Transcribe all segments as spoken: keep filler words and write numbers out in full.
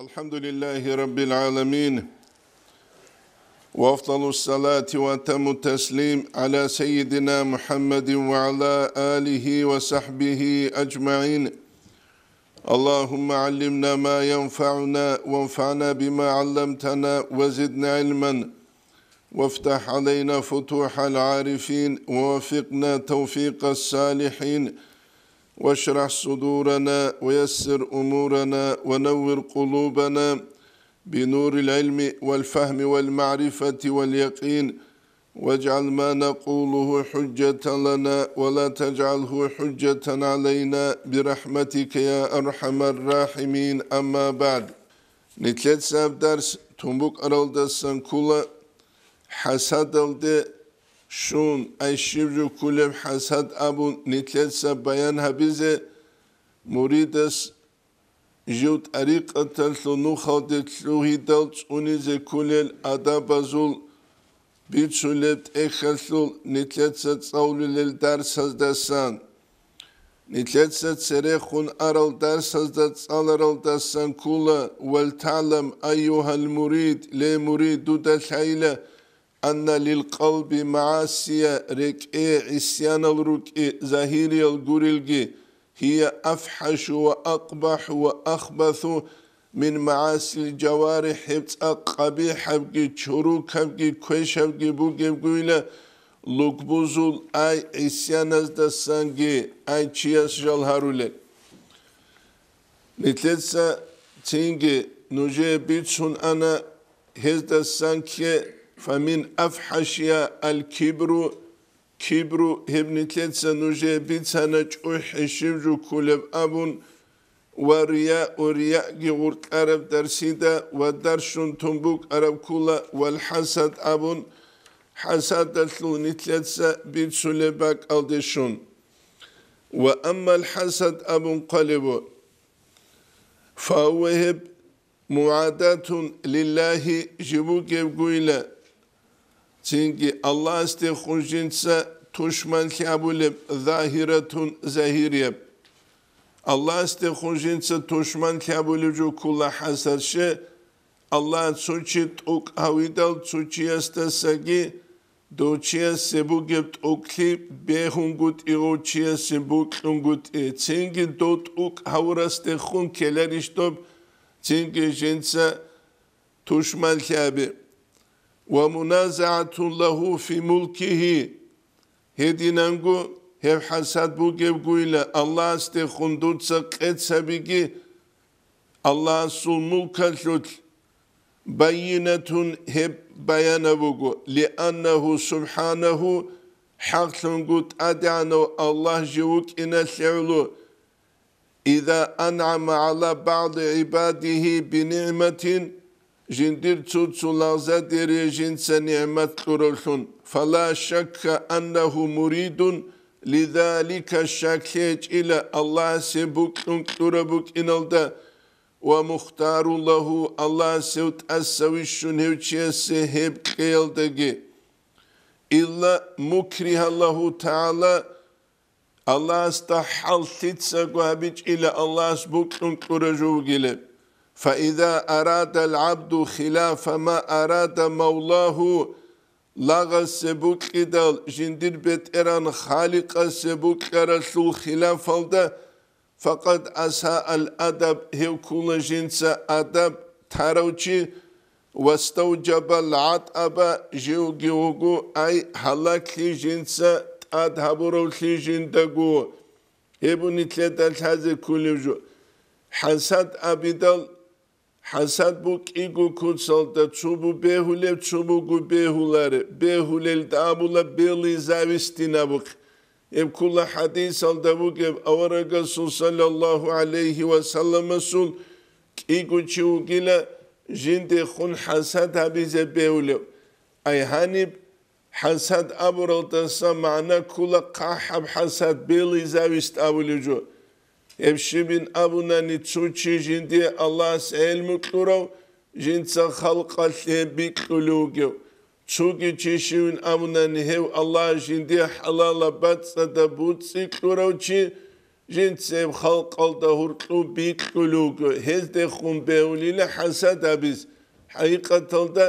الحمد لله رب العالمين، وأفضل الصلاة وأتم التسليم على سيدنا محمد وعلى آله وصحبه أجمعين. اللهم علمنا ما ينفعنا وانفعنا بما علمتنا وزدنا علما، وافتح علينا فتوح العارفين، ووفقنا توفيق الصالحين، واشرح صدورنا، ويسر أمورنا، ونور قلوبنا بنور العلم والفهم والمعرفة واليقين، واجعل ما نقوله حجة لنا ولا تجعله حجة علينا برحمتك يا أرحم الراحمين. أما بعد. Нилъеца гьаб дарс тун букӀаралдасан ккола хӀасадалде щун, ай щиб жо кколеб хӀасад абун нилъеца баян гьабизе, муридас жив тӀарикъаталъул нухалде лъугьидал цӀунизе кколел адабазул бицулеб тӀехьалъул нилъеца цӀалулел дарсаздасан. Нилъеца церехун арал дарсазда цӀаларалдасан ккола: «ВалтагӀлам, айюгьал мурид», ле мурид, дуда лъайила, «анна лил къалби магӀасия», рекӀее гӀисянал рукӀи, загьириял гурелги, «гьия афхӀашу ва акъбахӀу ва ахбасу мин магӀасил жаварихӀ», гьеб цӀакъ къабихӀабги, чорокабги, квешабги бугебгойила лугбузул ай гӀисяназдасанги ай чияс жал гьарулел. Нилъеца цинги нужее бицун ана гьездасан кке: «Фамин афхӀашия аль-кибру», кибру, гьеб нилъеца нужее бицана чӀухӀи щиб жо кколеб абун, ва рияъ, ва рияъги гъуркьараб дарсида ва даршун тун букӀараб ккола, вал хӀасад абун, хӀасадалъул нилъеца бицулеб бакӀалде щун. Ва аммал хӀасад абун хъвалебу, фагьува, гьеб мугӀадатун лиллагьи жиб бугебгойила, цинги Аллагьасдехун жинца тушманлъи абулеб, загьиратун, загьирияб. Аллагьасдехун жинца тушманлъи абулеб жо ккола хӀасад, щай, Аллагь цо чи тӀокӀ гьавидал, цо чиясдасаги дов чиясе бугеб тӀокӀлъи бегьунгутӀи, гъов чиясе бокьунгутӀи, цинги дов тӀокӀ гьавурасдехун ккеларищ доб, цинги жинца тушманлъи абе. Ва муназагӀатун лагьу фи мулкигьи, гьединанго гьеб хӀасад бугебгойила Аллагьасдехун дуца къец гьабиги, Аллагьасул мулкалъулъ, байинатун, гьеб баянаб буго, лианнагьу субхӀанагьу, хӀакълъунго ТӀадегӀанав Аллагь жив вукӀиналъе гӀоло, иза анъама гӀала багӀди гӀибадигьи бинигӀматин, жиндир цо-цо лагъзадере жинца нигӀмат кьуравлъун, фала шакка аннагьу муридун лизалика, щаклъи гьечӀила Аллагьасе бокьун кьураб букӀиналда, ва мухтарун лагьу, Аллагьас гьев тӀаса вищун гьев чиясе гьеб кьеялдаги. Илла мукригьа лагьу тагӀала, Аллагьасда хӀал лъицаго гьабичӀила Аллагьас бокьун кьура жо вугилеб. Фаиза арада алгӀабду хилафа ма арада мавлагьу, лагъасе бокьидал жиндир БетӀергьан Халикъасе бокьаралъул хилафалда, факъад асаал адаб, гьев ккула жинца адаб тарав чи, ваставжабал гӀатӀаба, живги вуго ай гьалаклъи жинца тӀад гьабуравлъи жиндаго. Гьеб нилъеда лъазе кколев жо. ХӀасад абидал, хӀасад букӀиго куцалда цо бу бегьулеб, цо буго бегьулареб, бегьулелда абула белый завистин абухъ. Гьеб ккола хӀадисалда бугеб, аварагасул саллаллагьу гӀалайгьи ва салламасул кӀиго чи вугила жиндехун хӀасад гьабизе бегьулев. Ай гьаниб хӀасад абуралдаса магӀна ккола хъахӀаб хӀасад, белый завист абулев жо. Гьеб щибин абунани, цо чи жиндие Аллагьас гӀелму кьурав, жинца халкъалъе бикьулев вугев. Цоги чи щивин абунани, гьев Аллагьас жиндие хӀалалаб бацӀцӀадаб буцӀцӀи кьурав чи, Жинцеб халкъалда гьуркьуб бикьулев вуго, гьездехун бегьулила хӀасад гьабиз. ХӀакъикъаталда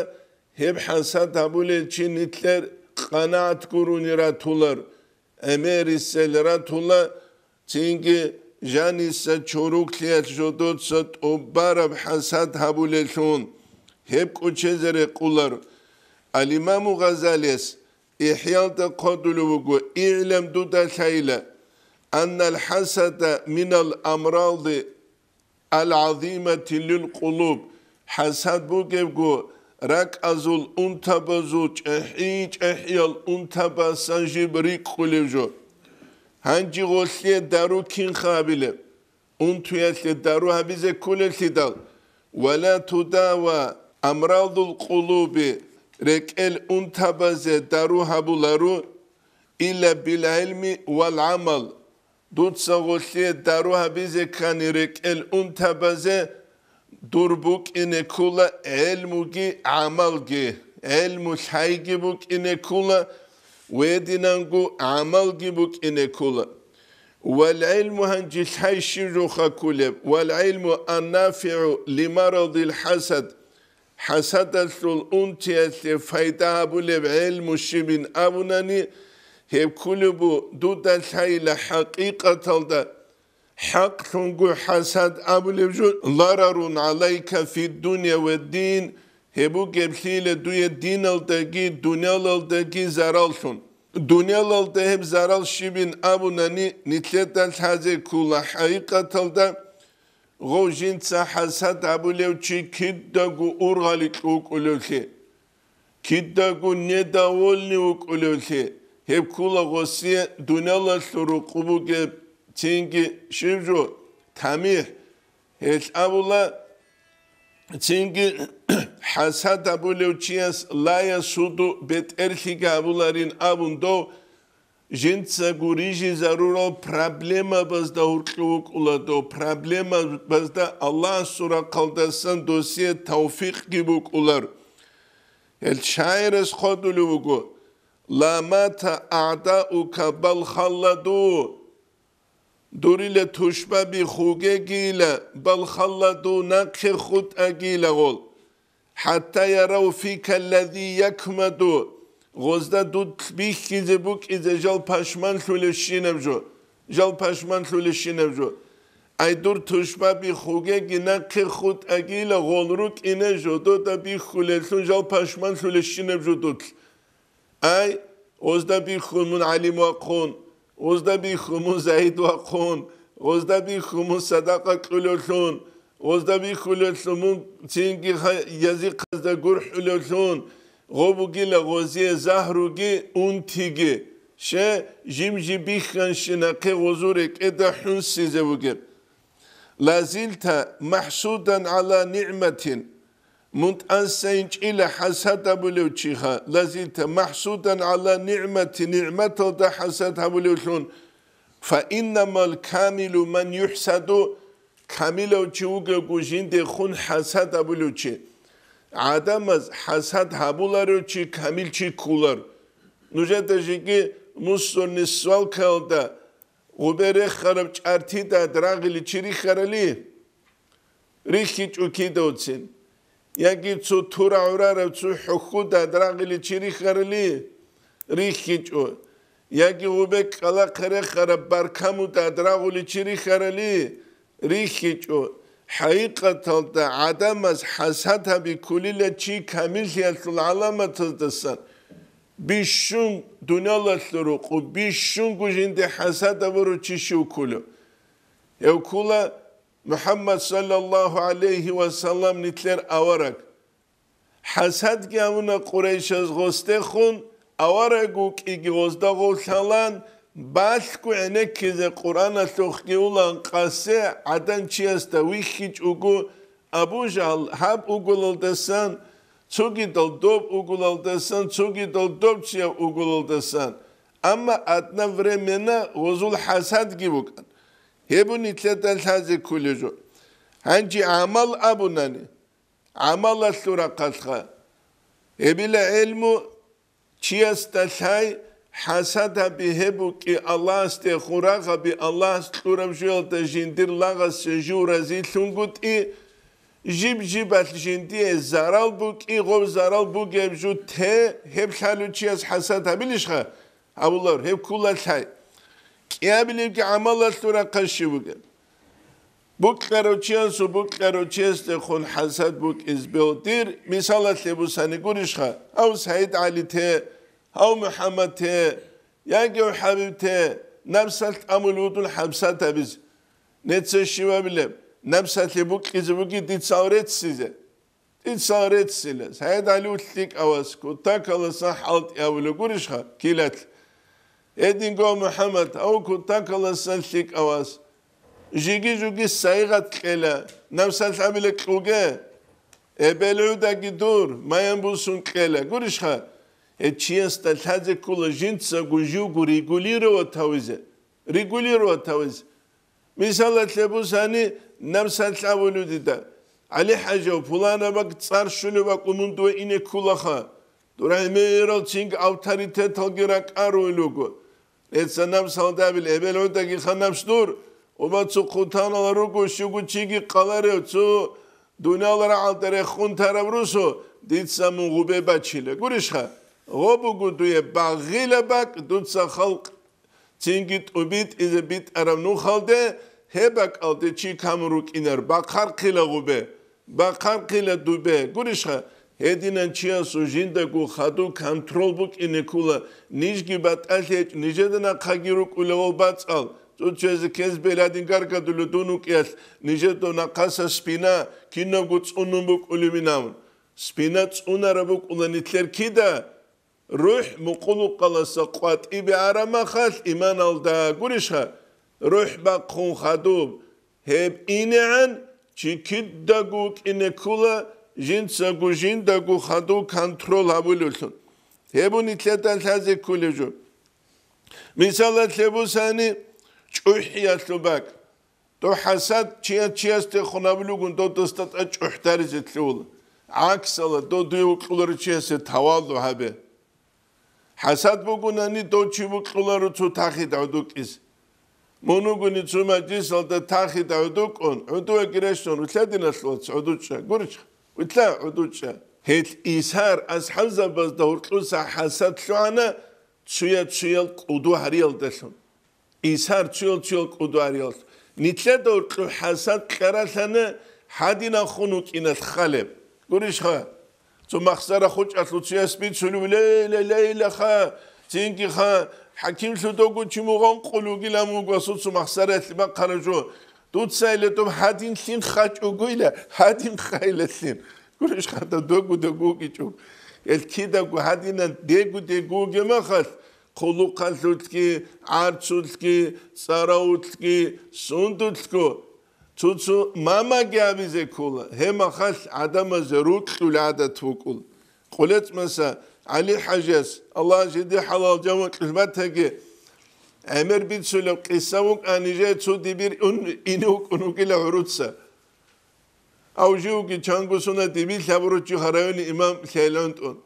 гьеб хӀасад гьабулел чи нилъер къанагӀат гурони ратулар, гӀемерисел ратула, цинги жаниса чоруклъиялъ жодоца тӀубараб хӀасад гьабулеллъун, гьеб кӀочезе рекъулар. Ал-Имаму Гъазалияс ИхӀялда хъвадулев вуго: «ИгӀлам, дуда лъайила, аннал хӀасада минал амради ал-гӀазимати лил къулуб», хӀасад бугебго ракӀазул унтабазул чӀехӀи-чӀехӀиял унтабасан жиб рикӀкӀулев жо. Гьанже гъолъие дару кинха гьабилеб? Унтуялъе дару гьабизе кколеллъидал, «Ва ла тудава амрадул къулуби», рекӀел унтабазе дару гьабуларо, «илла бил гӀилми вал гӀамал». Дуца гъолъие дару гьабизе ккани рекӀел унтабазе дур букӀине ккола гӀелмуги гӀамалги, гӀелму лъайги букӀине ккола, гьединанго гӀамалги букӀине ккола. Вал гӀилму, гьанже лъай щиб жоха кколеб? Вал гӀилму аннафигӀу лимарадил хӀасад. ХӀасадалъул унтиялъе пайда гьабулеб гӀилму щибин абунани, гьеб кколеб бу дуда лъайила хӀакъикъаталда, хӀакълъунго хӀасад абулеб жо, ларарун гӀалайка фид дунья ва дин, гьеб бугеблъила дуе диналдаги дунялалдаги зараллъун. Дунялалда гьеб зарал щибин абунани, нилъеда лъазе ккола хӀакъикъаталда, гъов жинца хӀасад гьабулев чи кидаго ургъаликь вукӀулевлъи, кидаго недовольный вукӀулевлъи, гьеб ккола гъосие дунялалъул рукъу бугеб, цинги щиб жо, тамихӀ. Гьелъ абула, цинги хӀасад гьабулев чияс лая суду бетӀерлъиги гьабуларин абун дов, жинцаго рижизарурал проблемабазда гьуркьу вукӀула дов, проблемабазда Аллагьасул рахъалдасан досие тавфикъги букӀулар. Гьел шагӀирас хъвадулев вуго: «Ла мата агӀдаука бал халладу». Дурила тушбаби хугегийила, бал халладу, нахъе хутӀагийила гъол. «ХӀатта ярав фика ллази якмаду», гъозда дуд бихьизе букӀизе жал пашманлъулебщинаб жо, жал пашманлъулебщинаб жо. Ай, дур тушбаби хугеги нахъе хутӀагийила гъол рукӀине жодода бихьулеллъун жал пашманлъулебщинаб жо дудлъ. Ай, гъозда бихьун мун гӀалим вахъун, гъозда бихьун мун загьид вахъун, гъозда бихьун мун садакъа кьулевлъун, гъозда бихьулевлъун мун цинги ха-, язихъазда гурхӀулевлъун, гъо бугила гъозие загьруги унтиги, ще, жим-жи бихьанщинахъе гъозул рекӀеда хӀунсизе бугеб. Лазилта махӀсудан гӀала нигӀматин, мун тӀаса инчӀила хӀасад гьабулев чиха, лазилта махӀсудан гӀала нигӀмати, нигӀматалда хӀасад гьабулевлъун, фа иннамал камилу ман юхӀсаду, камилав чи вугевго жиндехун хӀасад гьабулев чи. ГӀадамаз хӀасад гьабуларев чи камил чи кколар. Нужеда жеги мусульни свалкаялда гъубе рехараб чӀартидад рагъили чи рихьарали? РихьичӀо кидавцин. Яги цо тура гӀурарав цо хӀухьудад рагъили чи рихьарали? РихьичӀо. Яги гъубе кӀкӀалахъе рехараб баркамудад рагъули чи рихьарали? РихьичӀо. ХӀакъикъаталда гӀадамаз хӀасад гьаби кколила чи камиллъиялъул гӀаламатаздасан. Бищун дуниялалъул рукъу, бищунго жинде хӀасад гьабурав чи щив кколев? Гьев ккола МухӀаммад саллаллагьу гӀалайгьи ва саллам нилъер авараг. ХӀасадги гьавуна къурайшаз гъосдехун, авараг вукӀиги гъозда гъов лъалан, балъго гӀенеккизе Къуръаналъухъги улан къасе гӀадан чиясда вихьичӀого, Абу Жагьл гьаб уголалдасан, цогидал доб уголалдасан, цогидал доб чияв уголалдасан, амма одновременно гъозул хӀасадги букӀан. Гьеб нилъеда лъазе кколеб жо. Гьанже гӀамал абунани, гӀамалалъул рахъалъха. Гьебила гӀелму чиясда лъай, хӀасад гьаби гьеб букӀи Аллагьасде хурагъаби Аллагьас кьураб жуялда жиндир лагъасе жив разилъунгутӀи, жиб-жибалъ жиндие зарал букӀи, гъоб зарал бугеб жу те, гьеб лъалучияс хӀасад гьабилищха? Абулар, гьеб ккула лъай. КӀиабилебги гӀамалалъул рахъа щиб бугеб? Букьарав чиясул букьарав чиясдехун хӀасад букӀиз белдир, мисалалъе бусани гурищха, гьав СагӀид ГӀали те, гьав МухӀаммад те, яги гьав ХӀабиб те, напсалъ тӀамул вудун хӀабсат гьабизе. Неца щивабилеб, напсалъе букьизе буги дицал реццизе. Дица реццила, СагӀид ГӀалиул лъикӀавас, кутакаласан хӀалтӀи гьавула гурищха, килалъ. Гьединго МухӀаммад, гьав кутакаласан лъикӀавас. Жиги-жуги сайигъат кьела, напсалъабила кьуге. Эбел гӀудаги дур, маян бусун кьела, гурищха. Гьеб чиясда лъазе ккола жинцаго живго регулировать гьавизе. Регулировать гьавизе. Мисалалъе бусани, напсалъ абулев дида, ГӀали-хӀажав, пуланаб бакӀ цӀар щулеб бакӀ умун дуе ине ккулаха. Дур гӀемерал цинги авторитеталги ракӀарулел руго. Эца напсалдабил эбел гӀодагиха напс дур, уба цо хъутанала руго щуго чиги къаларев, цо дуниял рагӀалда рехун тараб русу, дица мун гъубе бачила. Гурищха? Гъо буго дуе багъила бакӀ дуца халкъ. Цинги тӀубитӀизе битӀараб нухалде гьеб бакӀалде чи камун рукӀинар, бахъархъила гъубе, бахъархъила дубе, гурищха, гьединан чиясул жиндаго хадув контрол букӀине ккула, нижги батӀалъи гьечӀ, нижеда нахъаги рукӀула гъов бацӀал, цӀуцӀизе кез беладин гаргадула дун вукӀиялъ, нижеда нахъаса спина кинабго цӀунун букӀулебин абун. Спина цӀунараб букӀула нилъер кида? РухӀ мукъулукъаласа къватӀибе араб махалъ иманалда гурищха, рухӀ бахъун хадуб, гьеб инегӀан чи кидаго вукӀине ккула, жинцаго жиндаго хадув контрол гьабулевлъун. Гьеб нилъеда лъазе кколеб жо. Мисалалъе бусани, чӀухӀиялъул бакӀ. Дов хӀасад чияс чиясдехун абулугун, дов досда тӀад чӀухӀдаризе лъугьула. ГӀаксала, дов дуе вукьуларев чиясе тавалу гьабе. ХӀасад бугунани, дов чи вукьуларо цо тахида гӀодукӀиз. Мун вугони цо мажлисалда тахида гӀодукӀун, гӀодуяги рещтӀун, вилълъа диналъ вац, гӀодучӀа, гурищха, вилълъа гӀодучӀа. Гьел исар асхӀабзабазда гьоркьоса хӀасад лъугӀана цуя-цуял кӀуду гьариялдалъун. Исар цуял-цуял кӀуду гьариялъ. Нилъеда гьоркьоб хӀасад кьаралъана гьадинахун вукӀиналъ халеб. Гурищха? Цо махсара хучӀалъул цуяс бицулев лейла-лейла ха, цинги ха, хӀакимлъудого чи мугъанкъулев вугилан вуго асуцу махсараялъе бахъарав жо. Дуца иле доб гьадинлъин хачӀугойла, гьадин хайилалъин. Гурищха, дагу-дагу вукӀичӀо. Эл кидаго гьадинан дегу-дегу вугеб махалъ, хъулухъалъулъги, гӀарцулъги, цӀаравулъги, сундулъго, цо-цо мамаги абизе ккола, гьеб махалъ гӀадамазе рукьул гӀадат букӀула. Къулецмаса ГӀали-хӀажияс, Аллагь жиде хӀалал жаван кьулбатаги, гӀемер бицулеб къиса вукӀа, нижее цо дибир ун ине вукӀун вугила гӀуруца. Ав живги чангу сунат дибил гьабуруччи гьарайони имам лъейлантӀун.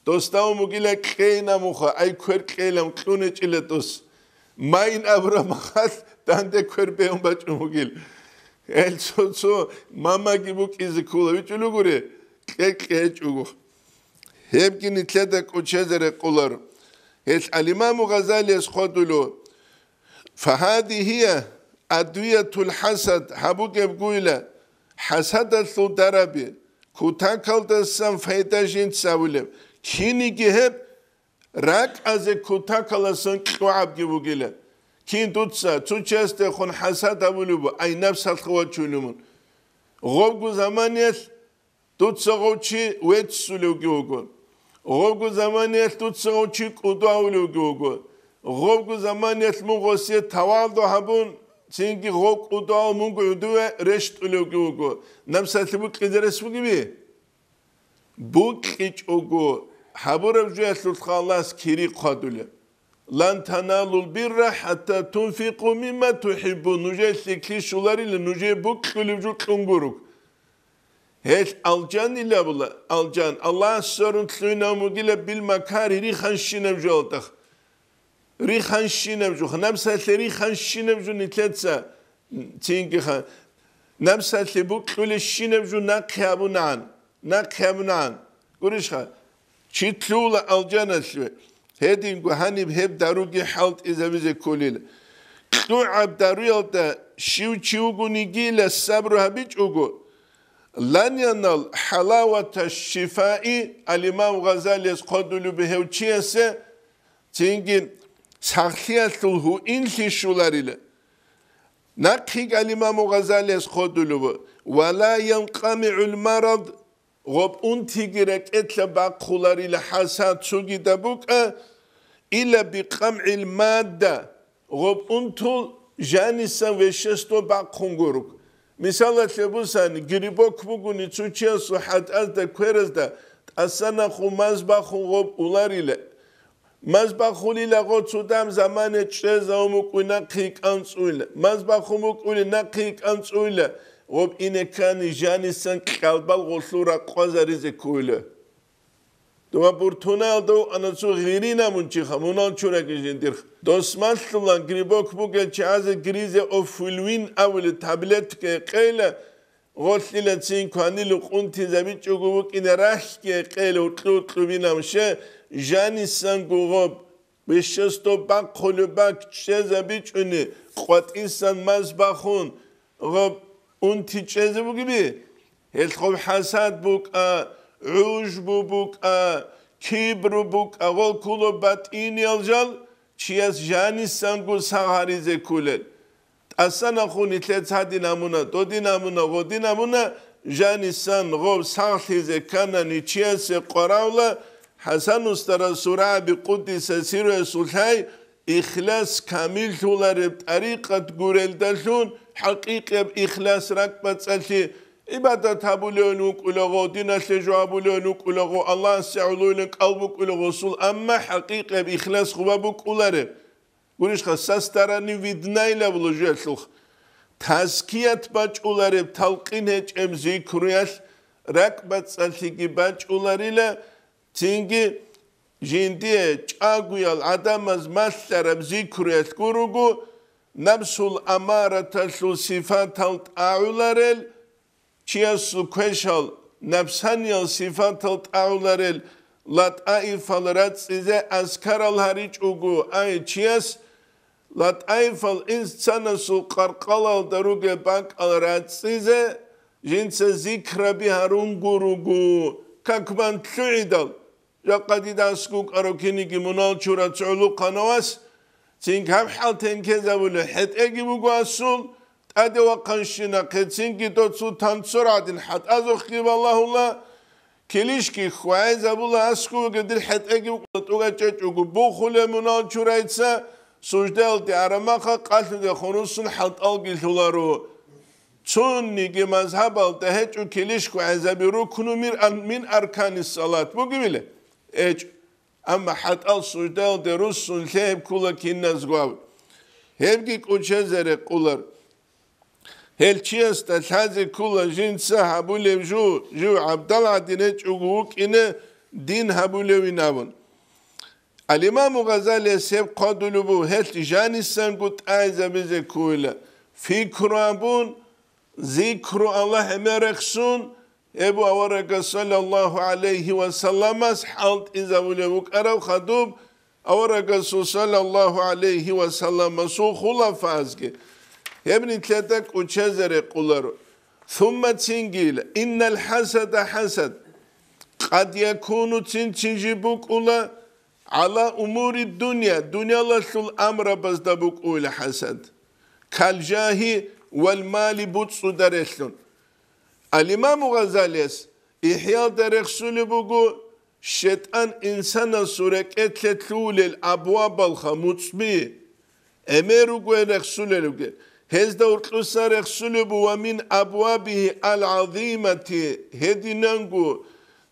Дос дав мугила кьейна муха, ай квер кьейлам кьунечӀила дос. Майин абура махалъ данде квер бегьун бачӀун бугил. Эл цо-цо мамаги букӀизе ккола вичӀулугури, кье-кьечӀого. Гьебги нилъеда кӀочезе рекъолар. Гьел алимаму Гъазалияс хъодулу, Фагьади гьия адвиятул хӀасад, гьабугеб гуйла, хӀасадалъул дараби, кутакалдасан пайда жинца абулеб, киниги гьеб ракӀазе кутакаласан кьогӀабги бугила. Кин дуца цо чиясдехун хӀасад абулеб буго, ай напсалъ вачулев мун. Гъобго заманиялъ дуца гъов чи веццулевги вуго. Гъобго заманиялъ дуца гъов чи кӀуду гьавулевги вуго. Гъобго заманиялъ мун гъосие тавалдо гьабун, цинги гъов кӀудуал мунго гӀудуве рещтӀулевги вуго. Напсалъе букьизе рес бугеби? БукьичӀого гьабураб жуялъулха Аллагьас кири хъвадулеб. Лан таналул бирра хӀатта тунфикъу мимма тухӀиббун. Нужее лъикӀлъи щоларила, нужее букьулеб жо кьун гуруг. Гьел алжанилабула, алжан, Аллагьас сверун лъугьинав мугила бил макари риханщинаб жоялдах. риханщинаб жуха, напсалъе риханщинаб жу нилъеца, цинги ха-, напсалъе букьулещинаб жу нахъе абунагӀан, нахъе абунагӀан. Гурищха, чи лъугьула алжаналъуве, гьединго гьаниб гьеб даруги хӀалтӀизабизе кколила. КьугӀаб даруялда щив чи вугонигила сабру гьабичӀого, лан янал хӀалавата шифаи, ал-Имам Гъазалияс хъодулеб гьев чиясе, цинги сахлъиялъул гьуинлъи щоларила. Нахъеги ал-Имаму Гъазалияс хъодулеб: «Ва ла янкъамигӀул марад», гъоб унтиги ракӀелъа бахъуларила хӀасад цогидаб букӀа, «илла бикъамгӀил мадда», гъоб унтул жанисан вещество бахъун гуруг. Мисалалъе бусан, грибок бугони цо чиясул хӀатӀазда, кверазда тӀасанахъун маз бахун гъоб уларила. Маз бахулила гъо цо дам замане чӀезавун букӀуй нахъе кӀанцӀуйла. Маз бахун букӀули нахъе кӀанцӀуйла. Гъоб ине ккани жанисан кьалбал гъолъул ракъвазаризе ккуйла. Дова буртуналда вукӀана цо гъирина мунчиха, мунал чураги жиндирх. Дос малъулан грибок бугел чагӀазе гризеофульвин абулеб таблетка гьекъейла, гъолъила цин кванилу къунтизабичӀого вукӀине рахьги гьекъейла, уркьу-уркьу бинамше, жанисанго гъоб, вещество бахъулеб бакӀ чӀезабичӀони, къватӀисан маз бахун, гъоб унти чӀезе бугеби? Гьелъ гъоб хӀасад букӀа, гӀужбу букӀа, кибру букӀа, гъол кколеб батӀиниял жал, чияс жанисанго сагъ гьаризе кколел. ТӀасанахъун нилъеца гьадин амуна, додин амуна, гъодин амуна, жанисан гъоб сагълъизе кканани чиясе къваравла, ХӀасан устарас сураби къуддиса сирруясул лъай, ихлас камиллъулареб тӀарикъат гурелдалъун, хӀакъикъияб ихлас ракӀбацӀцӀалъи, гӀибадат гьабулевин вукӀулаго, диналъе жо гьабулевин вукӀулаго, Аллагьасе гӀолойилан кӀал букӀулаго сул, амма хӀакъикъияб ихлас гъуба букӀулареб. Гурищха, со стороны видна илабула жуялъулх. Таският бачӀулареб талкъин гьечӀеб зикруялъ ракӀбацӀцӀалъиги бачӀуларила, цинги жиндие чӀагоял гӀадамаз малъараб зикруялъ гуруго, напсул амараталъул сифатал тӀагӀуларел, чиясул квешал напсаниял сифатал тӀагӀуларел латӀаифал рацӀцӀизе азкарал гьаричӀого, ай чияс латӀаифал инсанасул къаркъалалда ругеб бакӀал рацӀцӀизе жинца зикраби гьарун гуруго, как бан лъугӀидал. Жакъа дида аскӀукӀарав киниги мунал чура цогӀлу хъанавас, цинги гьаб хӀал тенкезабулев хӀетӀеги буго асул, тӀаде вахъанщинахъе цинги доцул танцор гӀадин хӀатӀазухъги балагьула, килищги хьвайзабула аскӀуги дир хӀетӀеги букӀула тӀугачӀечӀого бухулев мунал чурайца, суждаялде арамаха къалъуде хунусун хӀалтӀалги лъуларо. Цониги мазгьабалда гьечӀо килищ хьвайзаби рукну мир ан-, мин арканис салат бугевила? ГьечӀо. Амма хӀатӀал суждаялде руссун лъегьеб ккула киназго аб. Гьебги кӀучезе рекъулар. Гьел чиясда лъазе ккула жинца гьабулеб жу, жив гӀабдал гӀадин гьечӀого вукӀине дин гьабулевин абун. Ал-Имаму Гъазалияс гьеб хъвадулеб буго, гьелъ жанисанго тӀайзабизе ккуйла, фикру абун, зикру Аллагь гӀемерехсун, гьеб аварагас саллаллаху гӀалайгьи ва салламас хӀалтӀизабулеб букӀараб хадуб, аварагасул саллаллаху гӀалайгьи ва салламасул хулафазги. Гьеб нилъеда кӀучезе рекъуларо. Сумма цингила, иннал хӀасада хӀасад, къад якуну цин-цин жиб букӀула, гӀала умури дунья, дунялалъул амрабазда букӀуйла хӀасад, калжагьи вал мали буцӀцӀуда релълъун. Ал-Имаму Гъазалияс ИхӀялда рехсулеб буго, шайтӀан инсанасул рекӀелъе лъугьулел абвабалха муцӀби, гӀемер ругоян рехсулел ругел. Гьезда уркьуса рехсулеб ва мин абвабигьи ал-гӀазимати, гьединанго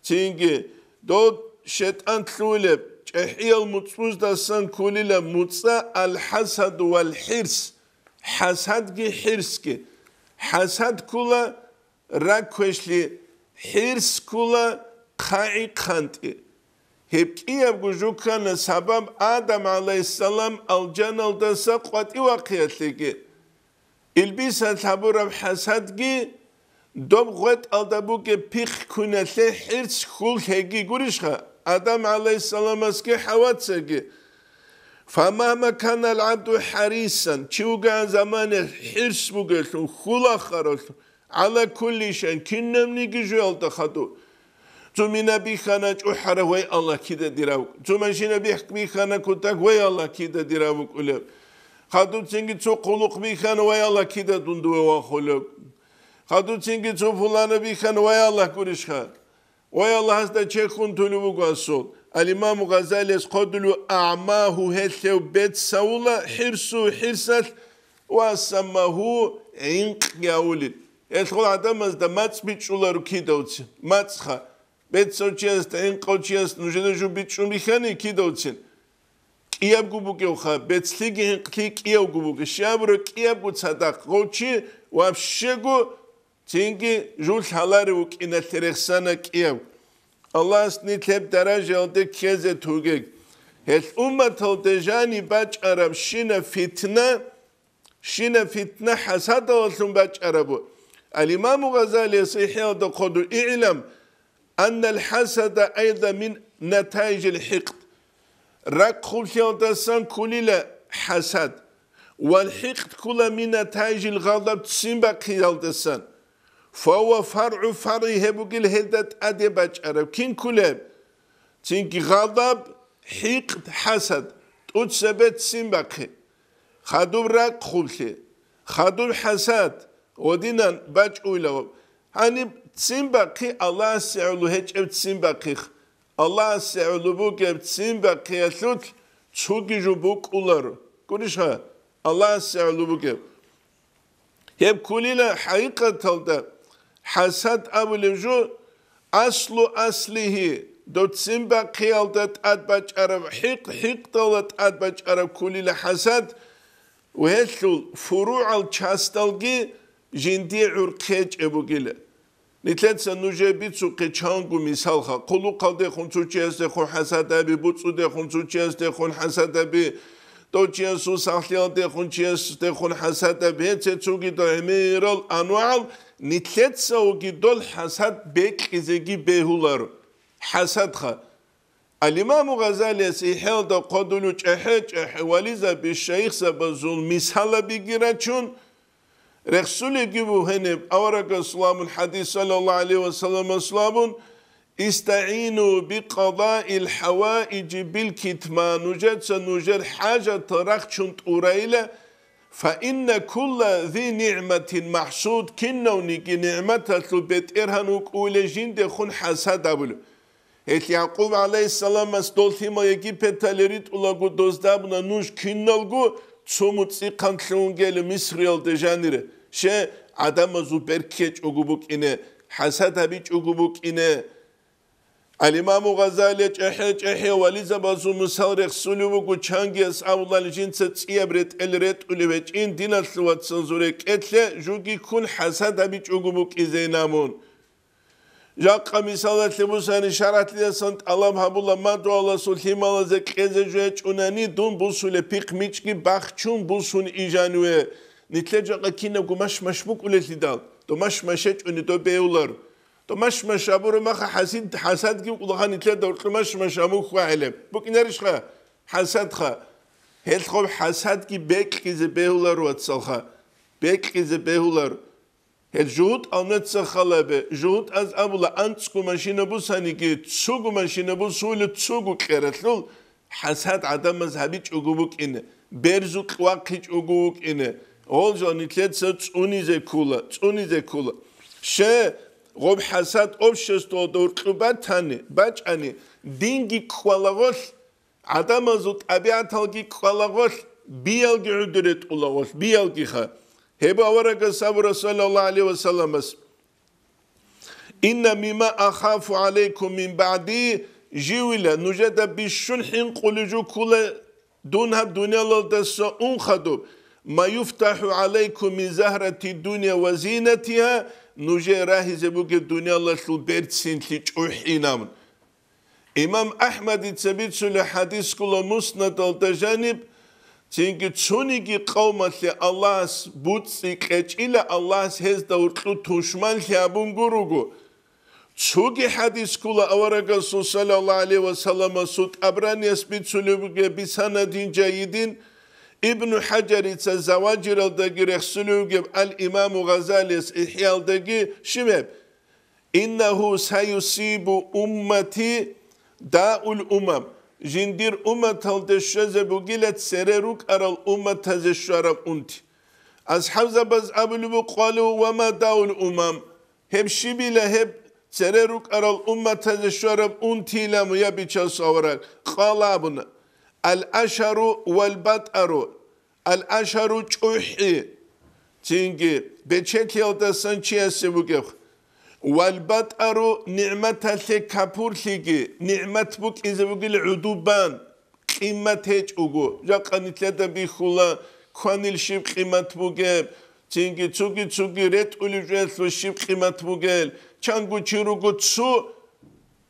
цинги дов шайтӀан лъугьулеб чӀехӀиял муцӀбуздасан кколила муцӀа ал-хӀасаду вал-хӀирс, хӀасадги хӀирсги. ХӀасад ккола ракквешлъи, хӀирс ккола хъагӀи-хъантӀи. Гьеб кӀиябго жукана сабаб Адам гӀалайгьиссалам алжаналдаса къватӀивахъиялъеги. Илбисалъ гьабураб хӀасадги, доб гъветӀалда бугеб пихъ куналъе хӀирс хьул лъеги гурищха, Адам гӀалайгьиссаламасги ХӀавацаги. Фамагьма канал гӀабду хӀарисан, чи вуган замане хӀирс бугелъул, хьул ахаралъул, гӀала кулли шайн, кинабниги жоялда хадув. Цо мина бихьана чӀухӀарав, вай Аллагь, кида дирав. Цо машина бихьана кутак, вай Аллагь, кида дирав вукӀулев. Хадуцинги цо хъулухъ бихьана, вай Аллагь, кида дун дуве вахулев. Хадуцинги цо фулана бихьана, вай Аллагь, гурищха. Вай Аллагьасда чехьун тулев вуго асул. Ал-Имаму Гъазалияс хъодулев, агӀмагьу, гьелъев бецавула хӀирсу хӀирсалъ ва саммагьу гӀинкъ гавулин. Гьелъул гӀадамазда мацӀ бичӀчӀуларо кидавцин. МацӀха. Бецав чиясда, гӀинкъав чиясда нужеда жо бичӀчӀун бихьани кидавцин. КӀиябго бугевха, бецлъиги гӀинкълъи кӀиявго буго. Щабра кӀиябго цадахъ гъов чи вообще-го цинги жул гьаларев вукӀиналъе рехсана кӀияв. Аллагьас нилъ гьеб даражаялде ккезе тугег. Гьелъ умматалде жани бачӀараб щина фитна, щина фитна хӀасадалъун бачӀарабу. Ал-Имаму Гъазалияс ИхӀяалда хъодур, «ИгӀлам, аннал хӀасада айда мин натайжил хӀикъд». Ракъ хъублъиялдасан ккулила хӀасад. Вал хӀикъд ккула мин натайжил гъадаб, ццин бахъиялдасан. Фавва фаргӀу фаргӀи, гьеб бугел гьелда тӀаде бачӀараб. Кин ккулеб? Цинги гъадаб, хӀикъд, хӀасад, тӀуцабе ццин бахъи. Хадуб ракъ хъублъи, хадуб хӀасад, гъодинан бачӀуйлагъуб. Гьаниб ццин бахъи Аллагьасе гӀоло гьечӀеб ццин бахъих. Аллагьасе гӀоло бугеб ццин бахъиялъулъ цоги жо букӀуларо. Гурищха? Аллагьасе гӀоло бугеб. Гьеб ккулила хӀакъикъаталда хӀасад абулеб жо, аслу аслигьи, доб ццин бахъиялда тӀад бачӀараб хӀикъ, хӀикъдалда тӀад бачӀараб ккулила хӀасад, ва гьелъул фуругӀал часталги жиндие гӀурхъи гьечӀеб бугила. Нилъеца нужее бицухъе чанго мисалха. Хъулухъалдехун цо чиясдехун хӀасад гьаби, буцӀцӀудехун цо чиясдехун хӀасад гьаби, дов чиясул сахлъиялдехун чиясдехун хӀасад гьаби, гьеце цогидал гӀемерал анвагӀал нилъецаоги дол хӀасад бекьизеги бегьуларо. ХӀасадха. Ал-Имаму Гъазалияс ИхӀяалда хъодулев чӀахӀи-чӀахӀи вализаби, шайихзабазул мисалабиги рачун, рехсулебги бугьаниб, аварагас ламун хӀадис, саллаллагьу гӀалайгьи ва салламас ламун, «ИстагӀину бикъадаил хӀаваиджи бил китман», нужеца нужер хӀажатал рахчун тӀурайила, «фа инна кулла зи нигӀматин махӀсуд», кинавниги нигӀматалъул бетӀергьан вукӀула жиндехун хӀасад абулев. Гьелъ Якъуб гӀалайгьиссаламас дол лъимал Египеталде ритӀулаго дозда абуна, нуж киналго цо муцӀихъан лъугьун гела Мисриялде жанире. Ще, гӀадамазул берккечӀого букӀине, хӀасад гьабичӀого букӀине. Ал-Имаму Гъазалия чӀехӀе-чӀехӀе вализабазул мисал рехсулев вуго, чангияс абулал жинца цӀияб ретӀел ретӀулев гьечӀин, диналъул вацазул рекӀелъе жуги ккун хӀасад гьабичӀого букӀизейин абун. Жакъа мисалалъе бусани, шаргӀалъидасан тӀалаб гьабула, мадугьаласул лъималазе кьезе жо гьечӀунани, дун бусулеб пихъ-мичӀги бахчун бусун ижаниве. Нилъер жакъа кинабго машмаш букӀулелъидал, дов машмаш гьечӀони дов бегьулар. Дов машмаш абураб маха хӀасид-, хӀасадги вукӀулаха нилъеда гьоркьо машмаш гьамухьа гӀелеб. БукӀинарищха? ХӀасадха. Гьелъ гъоб хӀасадги бекьизе бегьулар, вацалха. Бекьизе бегьулар. Гьел жугьутӀал нуца халабе, жугьутӀаз абула, анцӀго машина бусаниги, цого машина бусулев цого кьералъул хӀасад гӀадамаз гьабичӀого букӀине, берзукь вахъичӀого вукӀине, гъол жо нилъеца цӀунизе ккула, цӀунизе ккула. Ще, гъоб хӀасад обществоялда гьоркьоб батани, бачӀани, динги ккола гъолъ, гӀадамазул тӀабигӀаталги ккола гъолъ, биялги гӀодор ретӀула гъолъ, биялгиха. Гьеб аварагас абура, саллаллагьу гӀалайгьи ва салламас: «Инна мимма ахафу гӀалайкум мин багӀди», живила, нужеда бищун хӀинкъулеб жо ккула дун гьаб дуниялалдаса ун хадуб, «ма юфтахӀу гӀалайкум мин загьрати дунья ва зинатиха», нужее рагьизе бугеб дуниялалъул берцинлъи чӀухӀинаб. Имам АхӀмадица бицулеб хӀадис ккола Муснадалда жаниб, цинги цониги къавмалъе Аллагьас буцӀцӀи кьечӀила, Аллагьас гьезда гьоркьоб тушманлъи гьабун гуруго. Цоги хӀадис ккола аварагасул саллаллагьу гӀалайгьи ва салламасул, ТӀабранияс бицулеб бугеб бисанадин жайидин, Ибну ХӀажарица Заважиралдаги рехсулев вугеб ал-Имаму Гъазалияс ИхӀяалдаги щиб гьеб: «Иннагьу саюсибу уммати даул умам», жиндир умматалде щвезе бугила цере рукӀарал умматазе щвараб унти. АсхӀабзабаз абулеб буго: «Къалу, ва ма даул умам?» Гьеб щибила гьеб цере рукӀарал умматазе щвараб унтилан, я Бичасул авараг? Къала абуна: «Ал-ашару вал-батӀару». Ал-ашару чӀухӀи, цинги бечелъиялдасан чиясе бугеб. Вал-батӀару нигӀматалъе капурлъиги, нигӀмат букӀизе бугел гӀудубан, къимат гьечӀого, жакъа нилъеда бихьула кванил щиб къимат бугеб, цинги цуги-цуги ретӀулев жоялъул щиб къимат бугел, чанго чи руго цо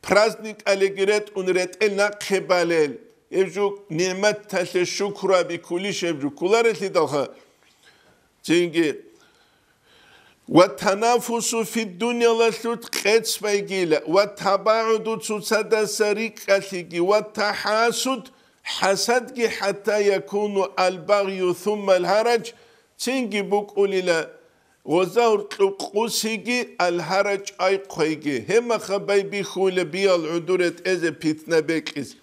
праздникалиги ретӀун ретӀел нахъе балел, гьеб жо нигӀматалъе шукру гьабиккулищ гьеб жо кколарелъидалха. Цинги: «Ва танафусу фиддуньялалъул къец байгила, ва табагӀуду цоцадаса рикӀкӀалъиги, ва тахӀасуд хӀасадги, хӀатта якуну албагъю сумма алгьарадж», цинги букӀулила гъоза гьоркьоб къусиги, алгьара чӀай хъвайги, гьеб мехалъ байбихьула биял гӀодоре тӀезе питна бекьизе.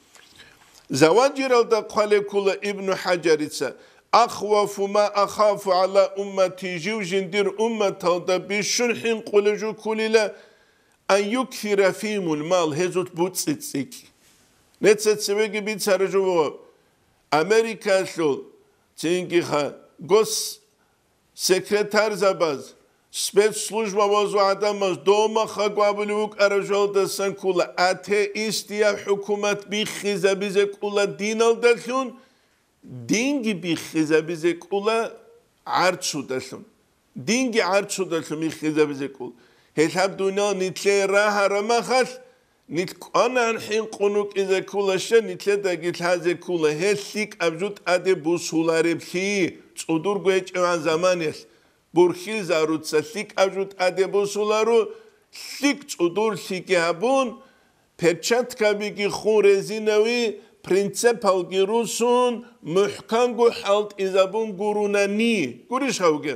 Заважиралда хъвалеб ккола Ибну ХӀажарица: «Ахвафу ма ахафу гӀала уммати», жив жиндир умматалда бищун хӀинкъулеб жо кколила, «ан юксира фигьимул мал», гьезул буцӀцӀи цӀикӀкӀи. Неца цевеги бицараб жо буго, Америкалъул, цинги ха, гос- секретарзабаз, спецслужбабазул гӀадамаз дов мехалъ абулеб букӀараб жоялдасан ккола, атеистияб хӀукумат биххизабизе ккола диналдалъун, динги биххизабизе ккола гӀарцудалъун. Динги гӀарцудалъун биххизабизе ккола. Гьелъ гьаб дуниял нилъее рагьараб мехалъ, нилъ кӀванагӀан хӀинкъун рукӀизе ккола, щай нилъедаги лъазе ккола гьел лъикӀаб жо тӀаде бусулареблъи, цӀудурго гьечӀебгӀан заманаялъ, бурхьилзаруца лъикӀаб жо тӀаде бусуларо, лъикӀ цӀудурлъиги гьабун, перчаткабиги хун резинави, принципалги русун, мухӀканго хӀалтӀизабун гурунани. Гурищ гьавги?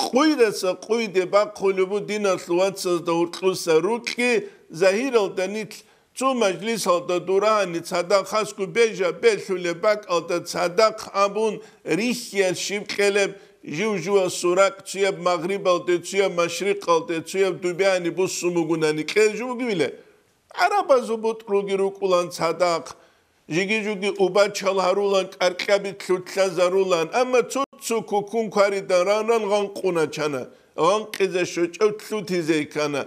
Къуйдаса къуйде бахъулеб бу диналъул вацазда гьоркьуса рукьи, загьиралда нилъ цо мажлисалда дурагьани цадахъ хасго бежа белъулеб бакӀалда цадахъ абун рихьиял щиб кьелеб, жив-живасул ракӀ цуяб магърибалде, цуяб машрикъалде, цуяб дубяни буссун бугунани кьел жо бугевила? ГӀарабазул бутӀруги рукӀулан цадахъ, жиги-жуги убачал гьарулан, кӀаркьаби лъутлъазарулан, амма цо-цо кукун кваридан ран-ран гъанкъуначана, гъанкъизе щочӀев лъутизе ккана.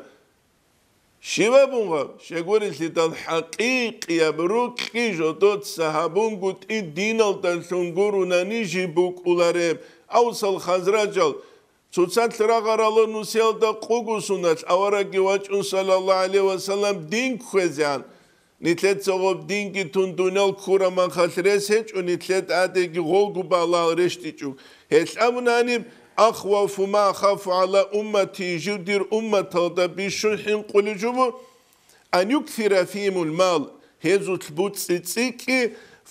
Щиб абун гъаб? Щегорилъидал хӀакъикъияб рукьи жодоца гьабунгутӀи диналдалъун гурунани жиб букӀулареб. Авсал-Хазражал Цоцалъ рагъарала нусиялда къугу суналъ аварагги вачӀун, саллаллагьу гӀалайгьи ва саллам, дин кквезегӀан. Нилъеца гъоб динги тун дуниял ккураб мехалъ рес гьечӀо, нилъеда гӀадеги гъолгу балагьал рещтӀичӀо. Гьелъ абуна гьаниб: «Ахвафу ма ахафу гӀала уммати», жив дир умматалда бищун хӀинкъулеб жо буго, «ан юксира фигьимул мал», гьезулъ буцӀцӀи цӀикӀкӀи,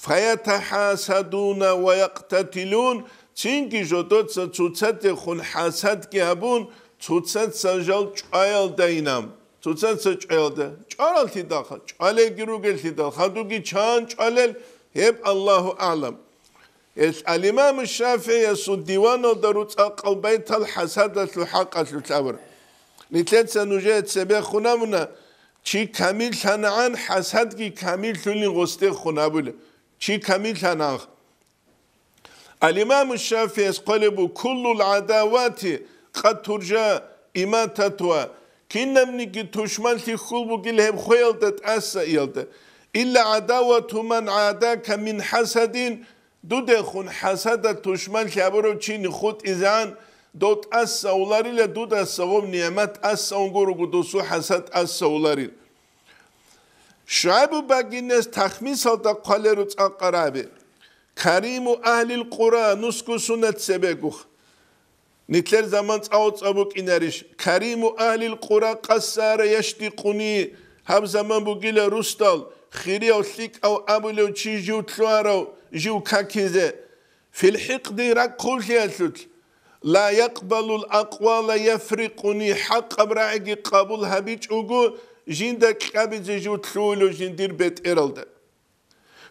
«фаятахӀасадуна ва якътатилун», цинги жодоца цоцадехун хӀасадги гьабун, цоцаца жал чӀваялдайинан. Цоцаца чӀваялда. ЧӀвараллъидалха, чӀвалелги ругеллъидал, хадуги чан чӀвалел, гьеб Аллагьу агӀлам. Гьелъ ал-Имам ШафигӀиясул диваналда руцӀа къалбайтал хӀасадалъул хӀакъалъулъ абур. Нилъеца нужее цебехун абуна, чи камиллъанагӀан хӀасадги камиллъулин гъосдехун абула. Чи камиллъанагӀан. Ал-Имам ШафигӀияс хъвалеб буго: «Куллул гӀадавати къад туржа имататугьа», кинабниги тушманлъи хьул бугел гьеб хвеялда тӀаса иялда. «Илла гӀадавату ман гӀадака мин хӀасадин», дудехун хӀасада тушманлъи гьабурав чи хутӀизегӀан, дов тӀаса уларила, дудаса гъоб нигӀмат тӀаса унгурого досул хӀасад тӀаса уларил. ШугӀайбу багинас тахмисалда хъвалеру цӀакъараби. Кариму агьлил къура нусго сунат цебегух. Нилъер заман цӀа-цӀа букӀинарищ? Кариму агьлил къура къассара ящдикъуни, гьаб заман бугила русдал, хирияв лъикӀав абулев чи жив лъугьарав, жив какизе. Фил хӀикъди ракӀ хъублъиялъулъ, ла якъбалул акъвала яфрикъуни, хӀакъаб рагӀиги къабул гьабичӀого, жинда кьабизе жив лъугьулев жиндир бетӀералда.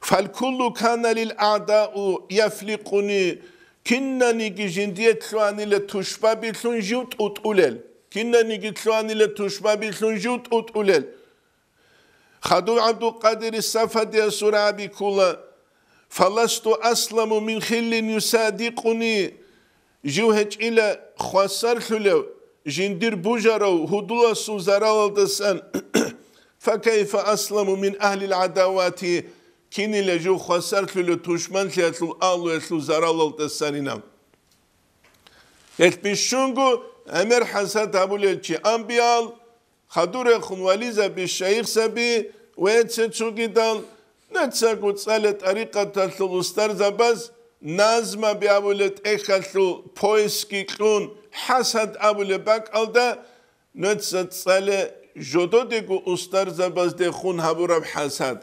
Фалкуллу кана лил агӀдау яфликъуни, кинаниги жиндие лъугьанила тушбабилъун жив тӀутӀулел, кинаниги лъугьанила тушбабилъун жив тӀутӀулел. Хадув ГӀабдулкъадири Сафадиясул рагӀаби ккола: «Фаласту асламу мин хиллин юсадикъуни», жив гьечӀила хвасарлъулев, жиндир бужарав гьудуласул заралалдасан. «Факайфа асламу мин агьлил гӀадавати», кинила жив хвасарлъулев тушманлъиялъул агьлуялъул заралалдасанина. Гьелъ бищунго гӀемер хӀасад гьабулел чи амбиял, хадурехун вализаби, шайихзаби ва цо-цогидал, нецаго цӀале тӀарикъаталъул устарзабаз назмаби абулеб тӀехьалъул поиски кьун, хӀасад абулеб бакӀалда, нуца цӀале жододего устарзабаздехун гьабураб хӀасад.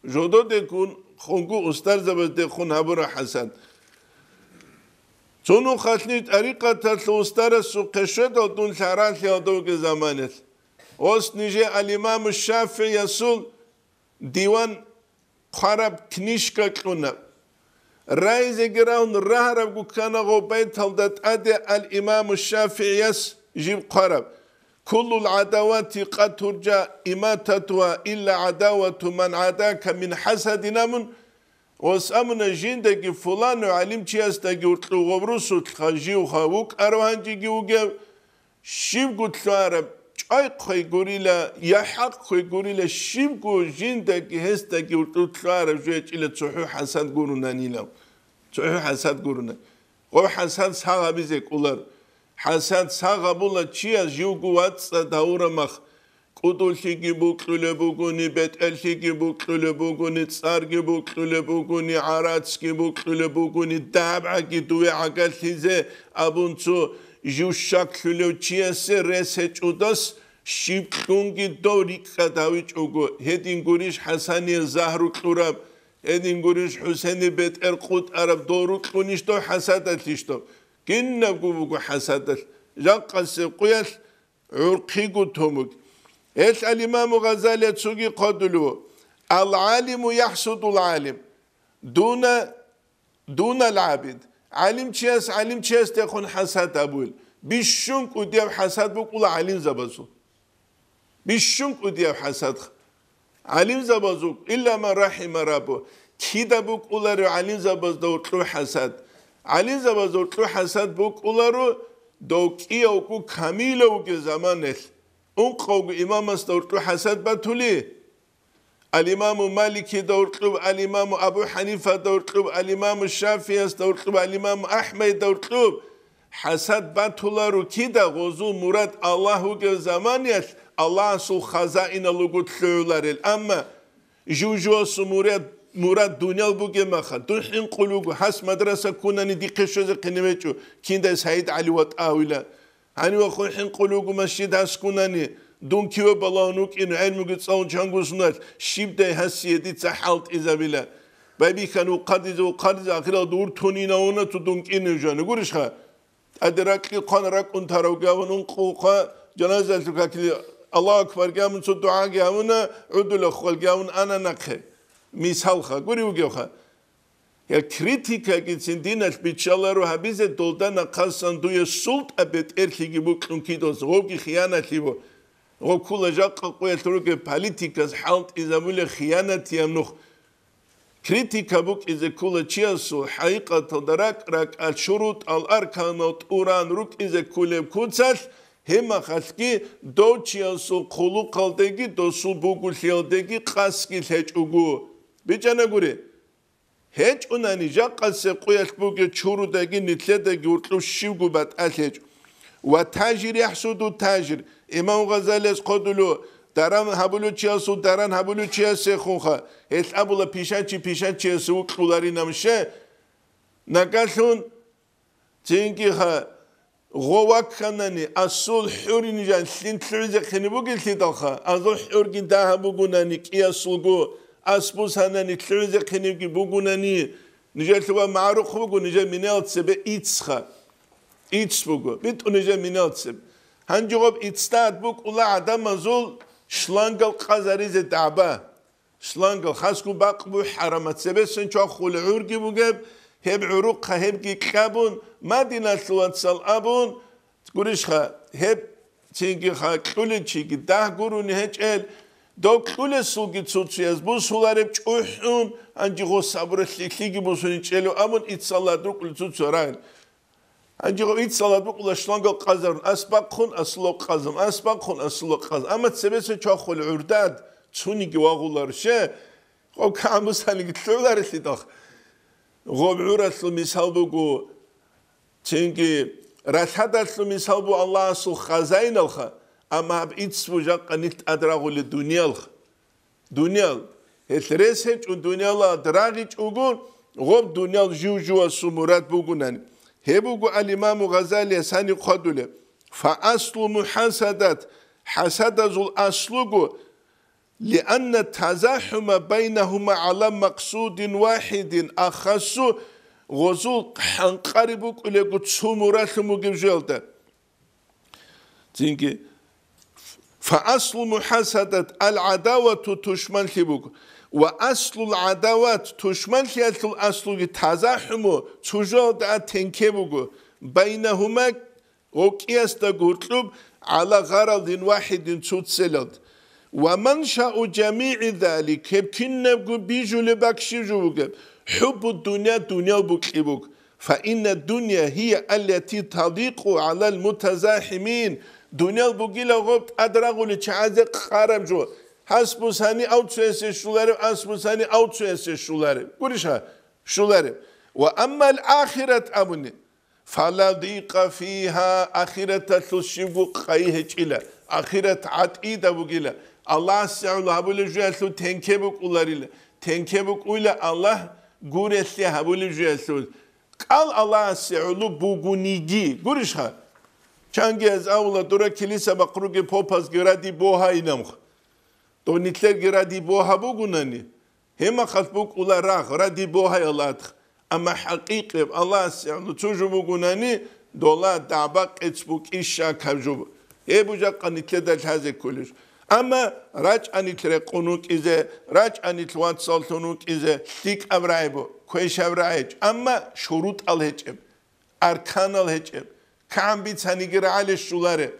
Жододехун, хунго устарзабаздехун гьабураб хӀасад. Цо нухалъни тӀарикъаталъул устарасухъе щведал дун лъаралъиялда вугеб заманалъ. Ос нижее ал-Имаму ШафигӀиясул диван хъвараб книжка кьуна. Райзеги рагьун рагьарабго ккана гъоб байталда тӀаде ал-Имаму ШафигӀияс жиб хъвараб: «Куллул гӀадавати къад туржа имататугьа илла гӀадавату ман гӀадака мин хӀасадин», амун, ос амуна жиндаги фулану гӀалимчиясдаги уркьугъаб русулъха живха вукӀарав гьанжеги вугев, щибго лъугьараб, чӀвай хъвай гурила, я хӀакъ хъвай гурила, щибго жиндаги гьесдаги уркьугъ лъугьараб жо гьечӀила цохӀо хӀасад гурунанилав. ЦохӀо хӀасад гурунан. Гъоб хӀасад сагъ гьабизе кӀолар. ХӀасад сагъ гьабула чияс живго вацӀцӀад гьавураб мах, кӀудулъиги букьулеб бугони, бетӀерлъиги букьулеб бугони, цӀарги букьулеб бугони, гӀарацги букьулеб бугони, дабгӀаги дуве гӀагарлъизе абун цо жив щаклъулев чиясе рес гьечӀодас щиб кьунги дов рикӀкӀад гьавичӀого, гьедин гурищ ХӀасание загьру кьураб, гьедин гурищ ХӀусейни бетӀер къутӀараб, дов рукьунищ дов, хӀасадалъищ дов? Кинабго буго хӀасадалъ. Жакъасеб къуялъ гӀурхъиго томуг. Гьелъ ал-Имаму Гъазалияс цоги хъвадулев: «Ал-гӀалиму яхӀсудул гӀалим, дуна, дунал гӀабид». ГӀалимчияс гӀалимчиясдехун хӀасад гьабуил. Бищун кӀудияб хӀасад букӀула гӀалимзабазул. Бищун кӀудияб хӀасад. ГӀалимзабазул, илла ман рахӀима раббу, кида букӀуларев гӀалимзабазда уркьу хӀасад? ГӀалимзабазда уркьу хӀасад букӀуларо дов кӀиявго камилав вугев заманалъ. Ункъавго имамасда уркьу хӀасад батули, ал-Имаму Маликида уркьуб, ал-Имаму Абу ХӀанифада уркьуб, ал-Имаму ШафигӀиясда уркьуб, ал-Имаму АхӀмайда уркьуб, хӀасад батуларо кида гъозул мурад Аллагь вугев заманиялъ Аллагьасул хазаинал руго лъугӀуларел. Амма жужуасул мурад, мурад дуниял бугеб маха, дун хӀинкъулего, гьас мадраса ккунани дихъе щвезе хъиневечӀо, киндай СагӀид ГӀали ватӀавила. Гьанивахун хӀинкъулего масжид гьас ккунани, дун киве балагьун вукӀин, гӀелмуги цӀалун чангусуналъ, щибдай гьасие дица хӀалтӀизабила. Байбихьан ухъадизе, ухъадизе, ахиралда уртун инавуна цо дун кӀине жани. Гурищха? ТӀаде ракьги хъван ракӀун таравги гьавун ункъо хъва, жаназалъул какиле Аллагьу акбарги гьавун, цо дугӀаги гьавуна, гӀудула хвалги гьавун ана нахъе. Мисалха, гури вугевха. Я критикагицин диналъ биччаларо гьабизе, долда нахъасан дуе султӀа бетӀерлъиги букьун кидалса, гъовги хиянатлъи бу. Гъо ккула жакъа къуялъ ругеб политикас хӀалтӀизабулеб хиянатияб нух. Критика букӀизе ккула чиясул хӀакъикъаталда ракӀ-ракӀалъ шурутӀал арканал тӀуран рукӀизе кколеб куцалъ, гьебмахалъги дов чиясул хъулухъалдеги досул бугулъиялдеги къасги лъечӀого. БичӀанагури, гьечӀунани жакъасеб къуялъ бугеб чурудаги нилъедаги уркьуб щибго батӀалъ гьечӀо. Ва тажир яхӀсуду тажир, имам Гъазалияс хъодулев, Даран гьабулев чиясул даран гьабулев чиясехунха, гьелъ абула пишанчи пишанчиясе вукьуларинамуше. Нагалъун цинги-ха, гъо вакканани, асул хӀурин жан лъин лъугӀизехъине бугелъидалха, азул хӀурги дагьаб бугунани кӀиясулго, ас бусанани лъугӀизехъиневги бугунани, нижелъуба магӀрухъ буго, нижер минел цебе ицха. Ицц буго, битӀу нижер минел цебе. Гьанже гъоб иццад букӀула гӀадамазул шлангал къазаризе дагӀба. Шлангал хасго бакъ бу хӀарамат цебесен чвахулев гӀурги бугеб, гьеб гӀурухъа гьебги кьабун, Мадиналъул вацал абун, гурищха, гьеб цинги-ха кьулел чиги дагь гурони гьечӀел, дов кьулесулги цуцуяз бусулареб чӀухӀун, гьанже гъо сабура лъилъиги бусуничӀелев абун, иццалад рукӀули цуцуя рагӀил. Гьанже гъо иццалад букӀула шлангал къазарун, ас бахъун, асуло къазун, ас бахъун, асуло къазун. Амма цебеса чвахулел гӀурдад цуниги вагъуларше, гъоб кагӀан бусаниги лъугӀуларелъидал. Гъоб гӀуралъул мисал буго, цинги ралъадалъул мисал буго Аллагьасул хазаиналха, амма гьаб ицц бу жакъа нилъ тӀадрагъулел дуниялха. Дуниял. Гьелъ рес гьечӀо дуниялалда рагъичӀого, гъоб дуниял жив-живасул мурад бугунани. Гьеб буго ал-Имаму Гъазалияс гьаниб хъвадулеб: «Фа аслу мухӀасадат», хӀасадазул аслуго, «лианна тазахӀума байнахума гӀала максудин вахӀидин ахассу», гъозул хӀанкъари букӀулего цо мурадлъун бугеб жоялда. Цинги, фа аслу мухӀасадат ал-гӀадавату, тушманлъи буго. Ва аслул гӀадават, тушманлъиялъул аслуги тазахӀуму, цужалда тенке буго. Байнахума, гъокӀиясда гуркьуб, гӀала гъаралдин вахӀидин цуцелалд. Ва маншау жамигӀи залик, гьеб кинабго бижулеб бакӀ щиб жо бугеб? ХӀуббу дунъя, дуниял букьи буго. Фа инна дунъя гьия аллати таликъу гӀалал мутазахимин. Дуниял бугила гъоб тӀадрагъули чагӀазе къараб жо. Гьас бусани авцуясе щуларев, ас бусани авцуясе щуларев. Гуриша? Щуларев. Ва аммал ахират абуни. Фала дикъа фигьа, ахираталъул щибго къайи гьечӀила, ахират гӀатӀида бугила, Аллагьасе гӀоло гьабулеб жоялъул тенке букӀуларила, тенке букӀуйла Аллагь гурелъе гьабулеб жоялъул. КӀал Аллагьасе гӀоло бугуниги, гурищха? Чангияз авула дура килиса бахъруги попазги ради богьа инамха. Дов нилъерги ради богьа бугунани, гьемахъалъ букӀула рагъ, ради богьаял адх. Амма хӀакъикъеб Аллагьасе гӀоло цо жо бугунани, дола дагӀба-къец букӀищ щакаб жо. Гьеб бужахъа нилъеда лъазе кколеб жо. Амма рачӀанилъ рекъон вукӀизе, рачӀанилъ вацаллъун вукӀизе лъикӀаб рагӀи бу, квешаб рагӀи гьечӀ, амма шурутӀал гьечӀеб. Арканал гьечӀеб, кагӀан бицаниги рагӀалищ щулареб.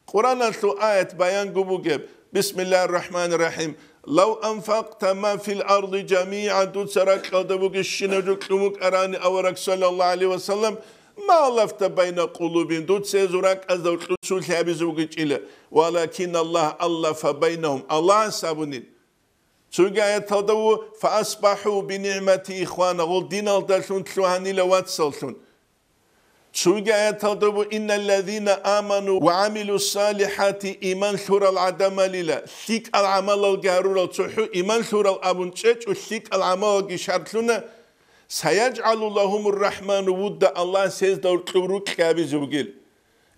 Къуръаналъул аят баянго бугеб: «Бисмиллагьир рахӀманир рахӀим. Лав анфакъта ма фил арди жамигӀа», дуца ракьалда бугебщинаб жо кьун букӀарани авараг саллаллагьу гӀалайгьи ва саллам, ма алафта байна къулубин, дуца гьезул ракӀазда кьуцулъи гьабизе бугечӀила, валакин Аллагь аллафа байнагьум, Аллагьас абунин. Цоги аяталда ву: «Фаасбаху бинигӀмати ихвана», гъол диналдалъун лъугьанила вацаллъун. Цоги аяталда ву: «Инналлазина аману ва гӀамилу салихати», иман лъурал гӀадамалила лъикӀал гӀамалалги гьарурал цохӀо иман лъурал абун чӀечӀо, лъикӀал гӀамалалги шартлъуна, «саяжгӀалу лагьумур рахӀману вудда», Аллагьас гьезда гьоркьоб рукьи гьабизе бугел.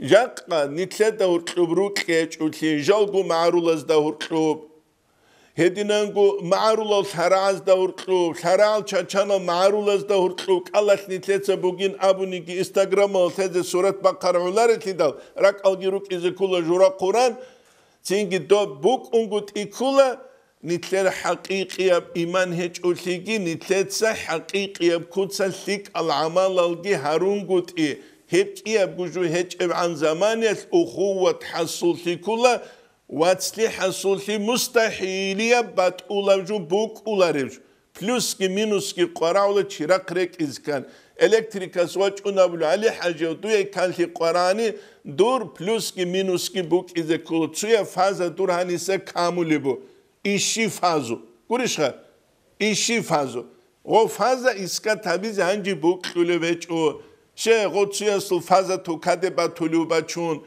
Жакъа нилъеда гьоркьоб рукьи гьечӀолъи, жалго магӀарулазда гьоркьоб. Гьединанго магӀарулал лъарагӀазда гьоркьоб, лъарагӀал чачанал магӀарулазда гьоркьоб кӀалалъ нилъеца бугин абуниги, Инстаграмалда лъезе сурат бахъаргӀуларелъидал, ракӀалги рукӀизе ккола жура Къуръан, цинги доб букӀунгутӀи ккола, нилъер хӀакъикъияб иман гьечӀолъиги, нилъеца хӀакъикъияб куца лъикӀал гӀамалалги гьарунгутӀи, гьеб кӀиябго жо гьечӀебгӀан заманиялъ ухуват хӀасуллъи ккола, вацлъи хӀасуллъи мустахӀилияб батӀулаб жо букӀулареб жо. Плюсги минусги къварагӀула чирахъ рекӀизкан. Электрикас вачӀун абулев: «ГӀали-хӀажи, дуе канлъи къварани, дур плюсги минусги букӀизе ккола, цуя фаза дур гьаниса камулеб бу». Ищи фазу. Гурищха? Ищи фазу. Гъо фаза искат гьабизе гьанже букьулев гьечӀо. Ще, гъо цуясул фаза тукаде батулев бачун.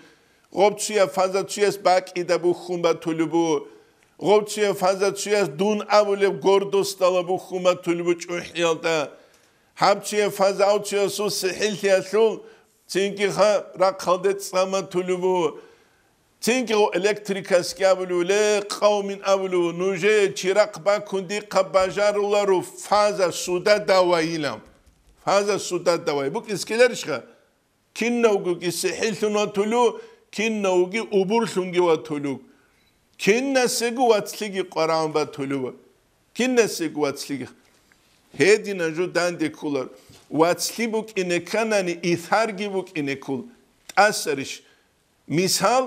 Гъоб цуя фаза цуяс бакӀида бухьун батулеб бу. Гъов цуя фаза цуяс дун абулеб гордостала бухьума тулбу чӀухӀиялда. Гьаб цуя фаза гьав цуясул сихӀиллъиялъул цинги ха рахъалде цӀама тулбу. Цинги гъов электрикасги абулев, ле, къавмин абулев, нужее чирахъ бакун дихъа бажаруларо фаза суда давайилан. Фаза суда давай. БукӀискеларищха? Кинавгоги сихӀиллъун ватулу, кинавги убурлъунги ватулу. Кинасего вацлъиги къварагӀун батулу. Кинасего вацлъиги. Гьедина жо данде кколар. Вацлъи букӀине кканани, исарги букӀине ккол. ТӀасарищ. Мисал,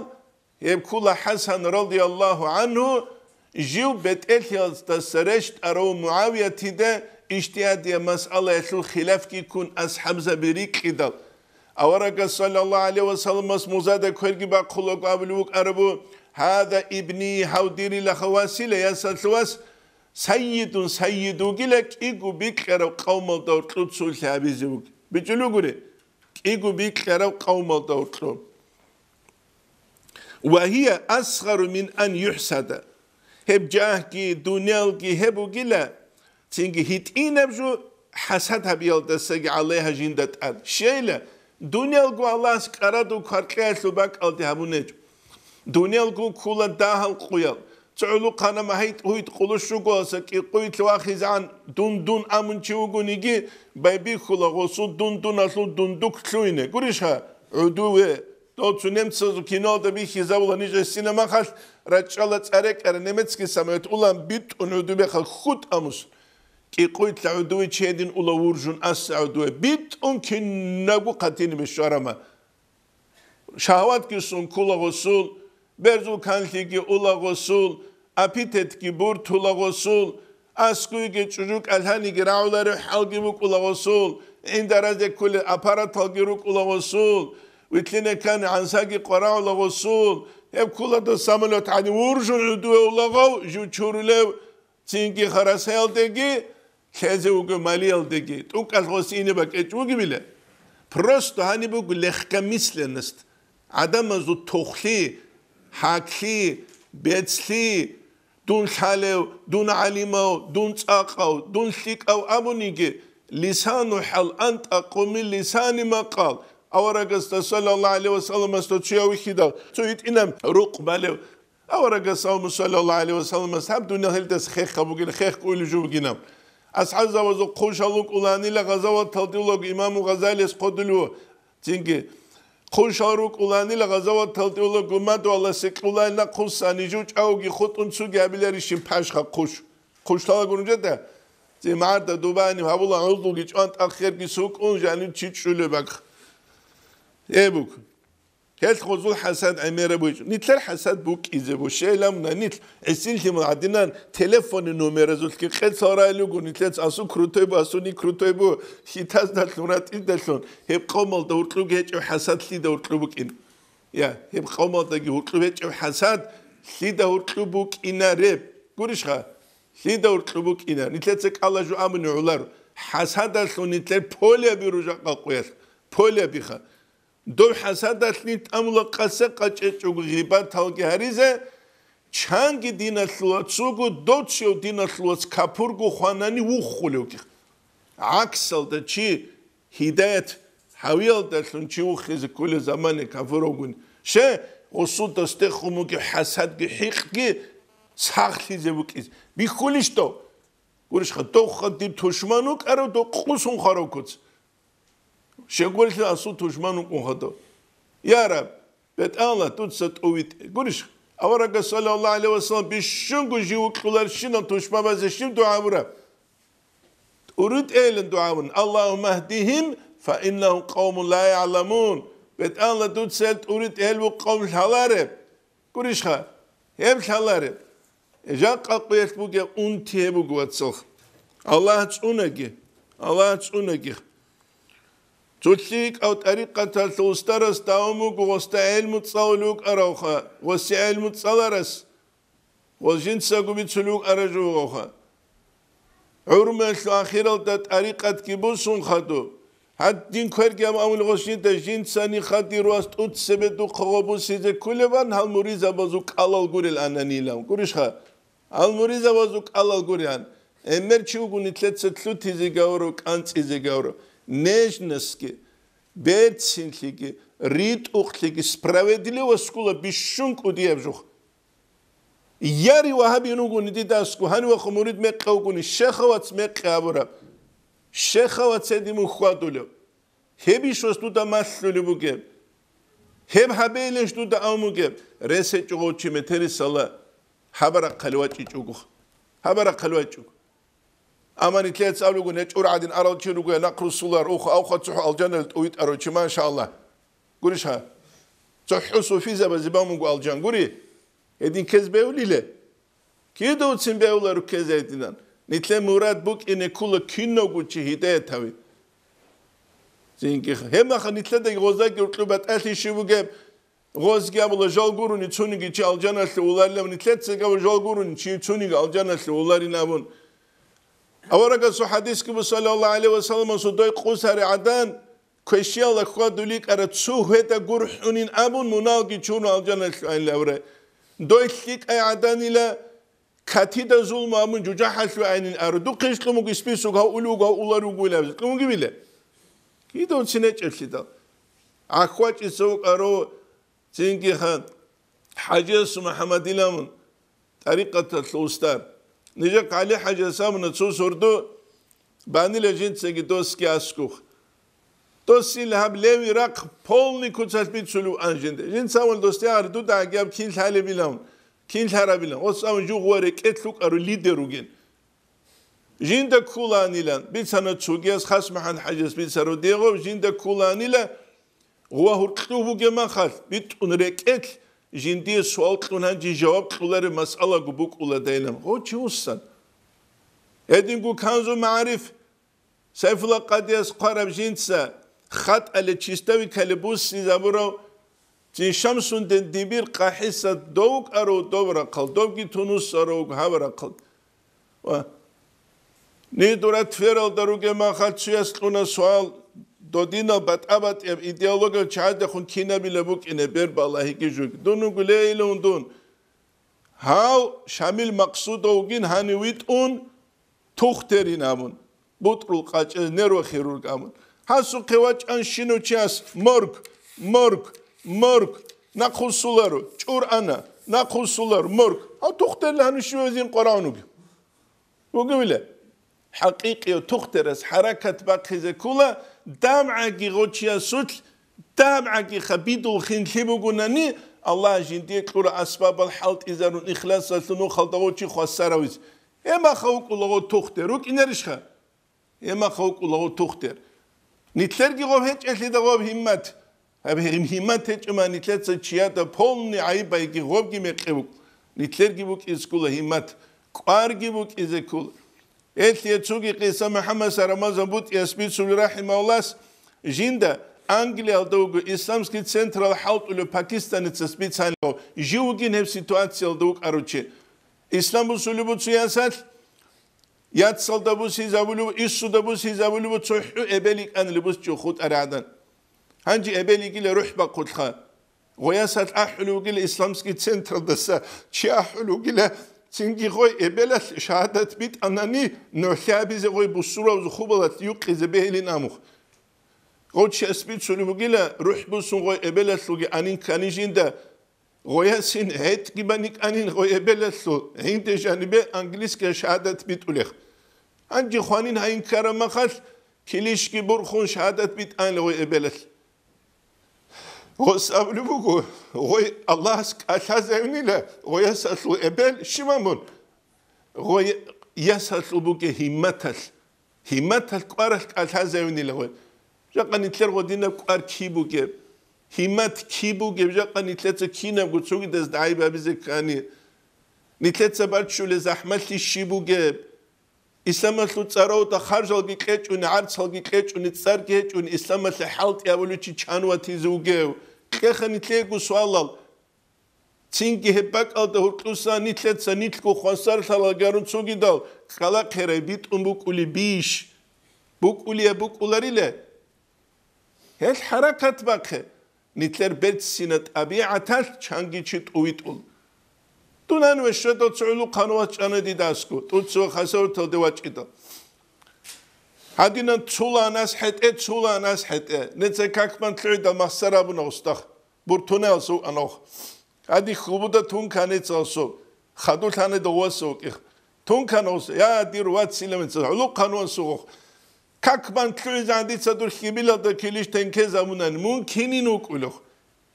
гьеб ккола ХӀасан радияллагьу гӀанхӀу, жив бетӀерлъиялдаса рещтӀарав МугӀавиятида ижтигьадияб масъалаялъул хилафги ккун асхӀабзаби рикьидал. Аварагас саллаллагьу гӀалайгьи ва салламас музада кверги бахъулаго абулеб букӀарабу: «Гьаза ибни, гьав дирила хавасила, ясалъувас, сайидун, сайид вугила, кӀиго бикьараб къавмалда уркьуцуллъи гьабизе вуг». БичӀулугури? КӀиго бикьараб къавмалда уркьу. «Ва гьия асгъару мин ан юхӀсада». Гьеб жагьги, дуниялги гьеб бугила, цинги гьитӀинаб жо хӀасад гьабиялдасаги гӀалайгьа жинда тӀад. Щайила, дуниялго Аллагьас кӀараду кваркьеялъул бакӀалде гьабунечӀо. Дуниялго ккула дагьал къуял. ЦогӀулухъана магьитӀ-гьуйтӀ къулущ ругоаса кӀикъуйлъ вахизегӀан дун-дун амун чи вугониги, байбихьула гъосул дун-дуналъул дундук лъугьине. Гурищха? ГӀудуве. Дов цо немцазул киноялда бихьизабула ниж гӀисина махалъ, рачӀчӀала цӀарекӀара немецкий самолет улан битӀун гӀудубехъа хутӀ амус. КӀикъуйлъа гӀудуве чедин ула вуржун аса гӀудуве. БитӀун кинабго хъатине бищварама. Шагьватги сункула гъосул, берзул канлъиги ула гъосул, аппетитги буртула гъосул, аскуйги чӀужу кӀалъаниги рагӀуларев хӀалги букӀула гъосул, гӀиндаразе кколел аппараталги рукӀула гъосул, витлине ккани гӀансаги къварагӀула гъосул, гьеб ккула дов самолет гьанив вуржун гӀудуве ула гъов, жив чурулев, цинги харасаялдеги, лъезе вуго малиялдеги, тӀукӀалъ гъосине бакӀечӀ вугебила. Просто гьаниб буго легкомысленность. ГӀадамазул тохлъи, гьаклъи, бецлъи, дун лъалев, дун гӀалимав, дун цӀакъав, дун лъикӀав абуниги, лисану хӀал антӀакъу мин лисани макъал, аварагасда саллаллагьу гӀалайгьи ва салламасда цояв вихьидал, цо гьитӀинаб рукъ балев. Аварагас саллаллагьу гӀалайгьи ва салламас гьаб дуниял гьелдаса хехаб бугин, хехкӀуйли жо бугинаб. АсхӀабзабазул хъушал рукӀуланила гъазаваталде улаго имаму Гъазалияс хъодулев, цинги хъушал рукӀуланила гъазаваталде улаго мадугьаласе кьулайна хъусан, нижу чӀавги хутӀун цуги гьабиларищин пашха хъуш. Хъушлъала гурунжеда, ци марда дубани гьабула гӀузлуги чӀван тӀахъерги сукӀун жанив чи чӀулеб бакӀ. Эбук. Гьелъ гъозул хӀасад гӀемераб бугечӀо. Нилъер хӀасад букӀизе бу, щайилан муна нилъ гӀисинлъимал гӀадинан телефонный номеразулъги къецал райли руго, нилъец асу крутой бу, асу ни крутой бу, хьитаздалъун, ратӀиздалъун, гьеб къавмалда гьуркьуги гьечӀев хӀасад лъида гьуркьу букӀин? Я, гьеб къавмалдаги гьуркьу гьечӀев хӀасад лъида гьуркьу букӀинареб? Гурищха? Лъида гьуркьу букӀина? Нилъеца кӀала жо абуни гӀоларо. ХӀасадалъун нилъер полеби ружа къакъуялъ. Полебиха. Дов хӀасадалъни тӀамула къаса къачӀечӀого гъибаталги гьаризе, чанги диналъулацуго, дов чияв диналъулац капурго хванани вуххулевги. ГӀаксалда чи гьидаят гьавиялдалъун чи вуххизе кколел замане капур вугин. Ще, гъусул дастехун бугеб хӀасадги хӀикъги сахлъизе букӀизе. Бихьулищ дов? Гурищха, дохха дир тушман вукӀарав, дов къусун хварав куц. Щегъвеллъи асул тушман вукӀун хадав. Я Раб, бетӀала дуца тӀувитӀе. Гурищ, аварагас, саллаллагьу гӀалайгьи ва саллам, бищунго жив вукьуларщинал тушмабазе щиб дугӀа гьабураб? ТӀуритӀейилан дугӀа гьабун: «Аллагьумма гьдигьим, фа иннагьум къавмун ла ягӀламун». БетӀала дуца гьел тӀуритӀел буго къавм лъалареб. Гурищха, гьеб лъалареб. Жакъа къуялъ бугеб унти гьеб буго, вацалха. Аллагь цӀунаги, Аллагь цӀунаги. Цо лъикӀав тӀарикъаталъул устарас давун буго, гъосда гӀелму цӀалулев вукӀаравха, гъосе гӀелму цӀаларас, гъос жинцаго бицулев вукӀарав жо вугавха. ГӀумруялъул ахиралда тӀарикъатги бусун хадуб. Гьадин кверги гьаб амул гъос жинда, жинцани хадир вас тӀуцебе духъа гъо бусизе кколебан гьал муридзабазул кӀалал гурел ананилан. Гурищха? Гьал муридзабазул кӀалал гуриан, гӀемер чи вуго нилъеца лъутизе гавро, кӀанцӀизе гавро. Нежностьги, берцинлъиги, ритӀухълъиги, справедливостьгула бищун кӀудияб жух. Яри вагьабин вугони дидасго, гьанивахъ мурид мекъав вугони, щехавац мекъи абураб. Щехавац гьедин мун хьвадулев. Гьебищ вас дуда малъулеб бугеб? Гьеб гьабейилищ дуда ав мугеб? Рес гьечӀо гъов чи метерисала, гьабарахъали вачӀичӀого. Гьабарахъали вачӀого. Амма нилъеца абулеб буго, гьечӀо гӀадин арал чи руго, я нахъ русулар, ух, авха цохӀо алжаналъ тӀувитӀарав чи, машаллагь. Гурищ гьа? ЦохӀо суфизабазе бан буго алжан, гури? Гьедин ккез бевлиле? Кидавцин бевла руккезайдинан. Нилъе мурад букӀине ккула кинавго чи гьидаят гьави. Цинги гьебмаха нилъедаги гъоздаги уркьу батӀалъи щиб бугеб? Гъозги абула жал гурони цониги чи алжаналъе уларилан, нилъецаги абула жал гурони чи цониги алжаналъе уларин абун. Аварагасул хадисги бу, саллаллагьу гӀалайгьи ва салламасул, дой къусари гӀадан, квешиялда хьвадуликӀара цо гьеда гурхӀунин абун, муналги чурун алжаналъугӀайнилавра. Дой лъикӀай гӀаданила катида зулму абун жужахӀалъугӀайнин ару. Духъе кьун буго список, гьав улев вуго, гьав уларев вуго илаб кьун бугебила? Кидавцин гьечӀеблъидал. ГӀахьвачӀица вукӀаро, цинги ха-, ХӀажиясул МухӀаммадилан тӀарикъаталъул устар. Нижехъ ГӀали-хӀажияс абуна цо сордо, банила жинцаги досги аскӀухъ. Досил гьаб левин рахъ полный куцалъ бицулев ан жинда. Жинца абуна, дос, я гьар дуда гьагиб кин лъалебилан, кин лъарабилан. Ос абун жугъ ва рекӀелъ вукӀару лидер вугин. Жинда ккуланилан, бицана цогияс, ХасмухӀаммад-хӀажияс бицару дегъов, жинда ккуланила, гъуа гьуркьу бугеб махалъ, битӀун рекӀелъ, жиндие суал кьун гьанже жаваб кьолареб масъалаго букӀуладайилан, гъо чи вуссана. Гьединго Канзу магӀариф Сайфулла къадияс хъвараб жинца хатӀале чистави калеб буссизабурав, цин Шамсундин дибир къахӀиса дов вукӀарав дов рахъал, довги Тунусарав вуго гьаб рахъал. Ва ни дура твералда ругеб махалъ цуяс кьуна суал, додинал батӀа-батӀияб идеологиял чагӀаздехун кинабила букӀине бербалагьиги жуги. Дун вуго ле илан дун. Гьав Шамил Максудовгин гьанив витӀун, тухтерин абун, бутӀрул къачӀез нерва хирург абун. Гьасухъе вачӀан щинав чияс морг, морг, морг, нахъвуссуларо, чӀур ана, нахъвуссулар, морг. Гьав тухтерли гьанив щивазин къваравнуги. Вугевила? ХӀакъикъияв тухтерас хӀаракат бахъизе ккула, дабгӀаги гъочиясулъ, дабгӀаги хабидул хинлъи бугунани, Аллагь жиндие кьура асбабал хӀалтӀизарун ихласалъун ухалда гъочи хвасаравиз. Гьеб маха вукӀула гъо тухтер, рукӀинарищха? Гьеб маха вукӀула гъо тухтер. Нилъерги гъоб гьечӀелъида гъоб гьиммат. Гьаб гьим-, гьиммат гьечӀома нилъеца чияда полный гӀайибайги гъобги мекъи букӀ. Нилъерги букӀизе ккула гьиммат. КӀварги букӀизе ккула. Гьелъие цуги къиса МухӀаммад Рамазан БутӀияс бицулев рахӀимагьуллас, жинда Англиялда вуго исламский централ хӀалтӀулев пакистанецас бицанлъо, жив вугин гьеб ситуациялда вукӀаручи. Ислам бусулеб буцу ясалъ, яцалда бусизабулеб, иссуда бусизабулеб цохӀу эбел йикӀанили бусчӀо хутӀарагӀдан. Гьанже эбел йигила рухӀ бахъулха. Гъоясалъ ахӀулев вугила исламский централдаса, чи ахӀулев вугила, цинги гъой эбелалъ шагьадат битӀанани, нухлъи абизе гъой бусурав хубалалъ юкъизе бегьилин амухъ. Гъов чияс бицулеб бугила, рухӀ бусун гъой эбелалъулги анин ккани жинда, гъоясин гӀетӀги баникӀанин гъой эбелалъул, гьинде жанибе английская шагьадат битӀулех. Гьанже хванин гьайин ккараб махалъ, килищги бурхун шагьадат битӀанила гъой эбелалъ. Гъос абулеб буго, гъой Аллагьас кӀалъазавнила гъоясалъул эбел щиб абун? Гъой ясалъул бугеб гьимматалъ, гьимматалъ кӀваралъ кӀалъазавнила гъой. Жакъа нилъер гъодинаб кӀвар киб бугеб, гьиммат киб бугеб, жакъа нилъеца кинабго цогидаз дагӀи бабизе ккани, нилъеца баччулеб захӀмалъи щиб бугеб? Исламалъул цӀаравда харжалги кьечӀуни, гӀарцалги кьечӀуни, цӀарги гьечӀуни, исламалъе хӀалтӀи абулев чи чан ватизе вугев? Кьеха нилъего суалал. Цинги гьеб бакӀалда гьуркьуса нилъеца нилъго хвасарлъалагарун цогидал ккалахъерай битӀун букӀулебищ? БукӀулияб букӀуларила. Гьел хӀаракат бахъе, нилъер берцина тӀабигӀаталъ чанги чи тӀувитӀул. Тунан ва щведал цо гӀулухъан вас чӀана дида аскӀов, тӀуцци ва хасаваталде вачӀидал. Гьадинан цуланас хӀетӀе, цуланас хӀетӀе. Неца как банлъугӀидал махсар абуна устах. Буртуналъув анавх. Гьади хьулбуда тунканецалъув, хадур лъанидал васав кӀих. Тунканавс, я, дир вацилавинцас, гӀулухъан васугъухъ. Как банлъугӀизан дица дур хьибилалда килищ тенкезабунани, мун кинин вукӀулев?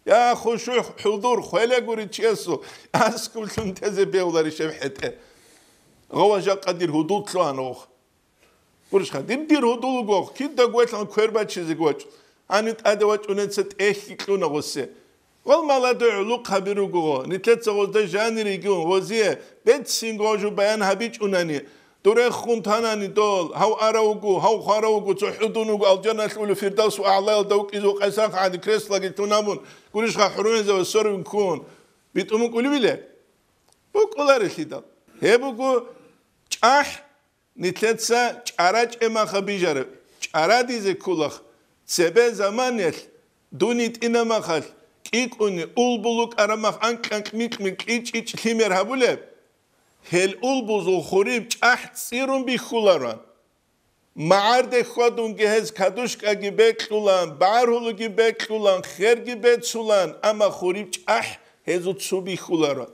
Я, хушух, хӀулдур, хвела гури чиясул, аскӀовлъун тезе бегьуларищ гьеб хӀетӀе? Гъова жакъа дир гьудул лъугьанавх. Гурищха, дир, дир гьудул вуго, кида гвелъан квер бачизе гвачӀ. Гьанив тӀаде вачӀунеца тӀехьги кьуна гъосе. Гъол маладугӀ гӀулухъаби руго, нилъеца гъозда жанир йигун, гъозие беццинго гъожу баян гьабичӀунани, дурехун танани дол, гьав арав вуго, гьав хварав вуго, цо хӀудун вуго, алжаналъ улев Фирдавсу агӀлаялда вукӀизе вукъайсанха гӀади креслаги тунабун, гурищха хӀурмезаве сорвин ккун. БитӀун букӀулебиле? БукӀуларелъидал. Гьеб буго чӀахӀ. Нилъеца чӀарачӀемаха бижараб, чӀарадизе ккулах, цебе заманалъ дун йитӀинамахалъ кӀикӀуни улбулукӀарамах анкь-анкь микь-микь кьичӀичӀ лъимер гьабулеб, гьел улбузул хуриб чӀахӀ цӀирун бихьулароан. МагӀарде хьвадунги гьез кадушкаги бекьулан, багӀарулги бекьулан, херги бецулан, амма хуриб чӀахӀ гьезул цу бихьулароан.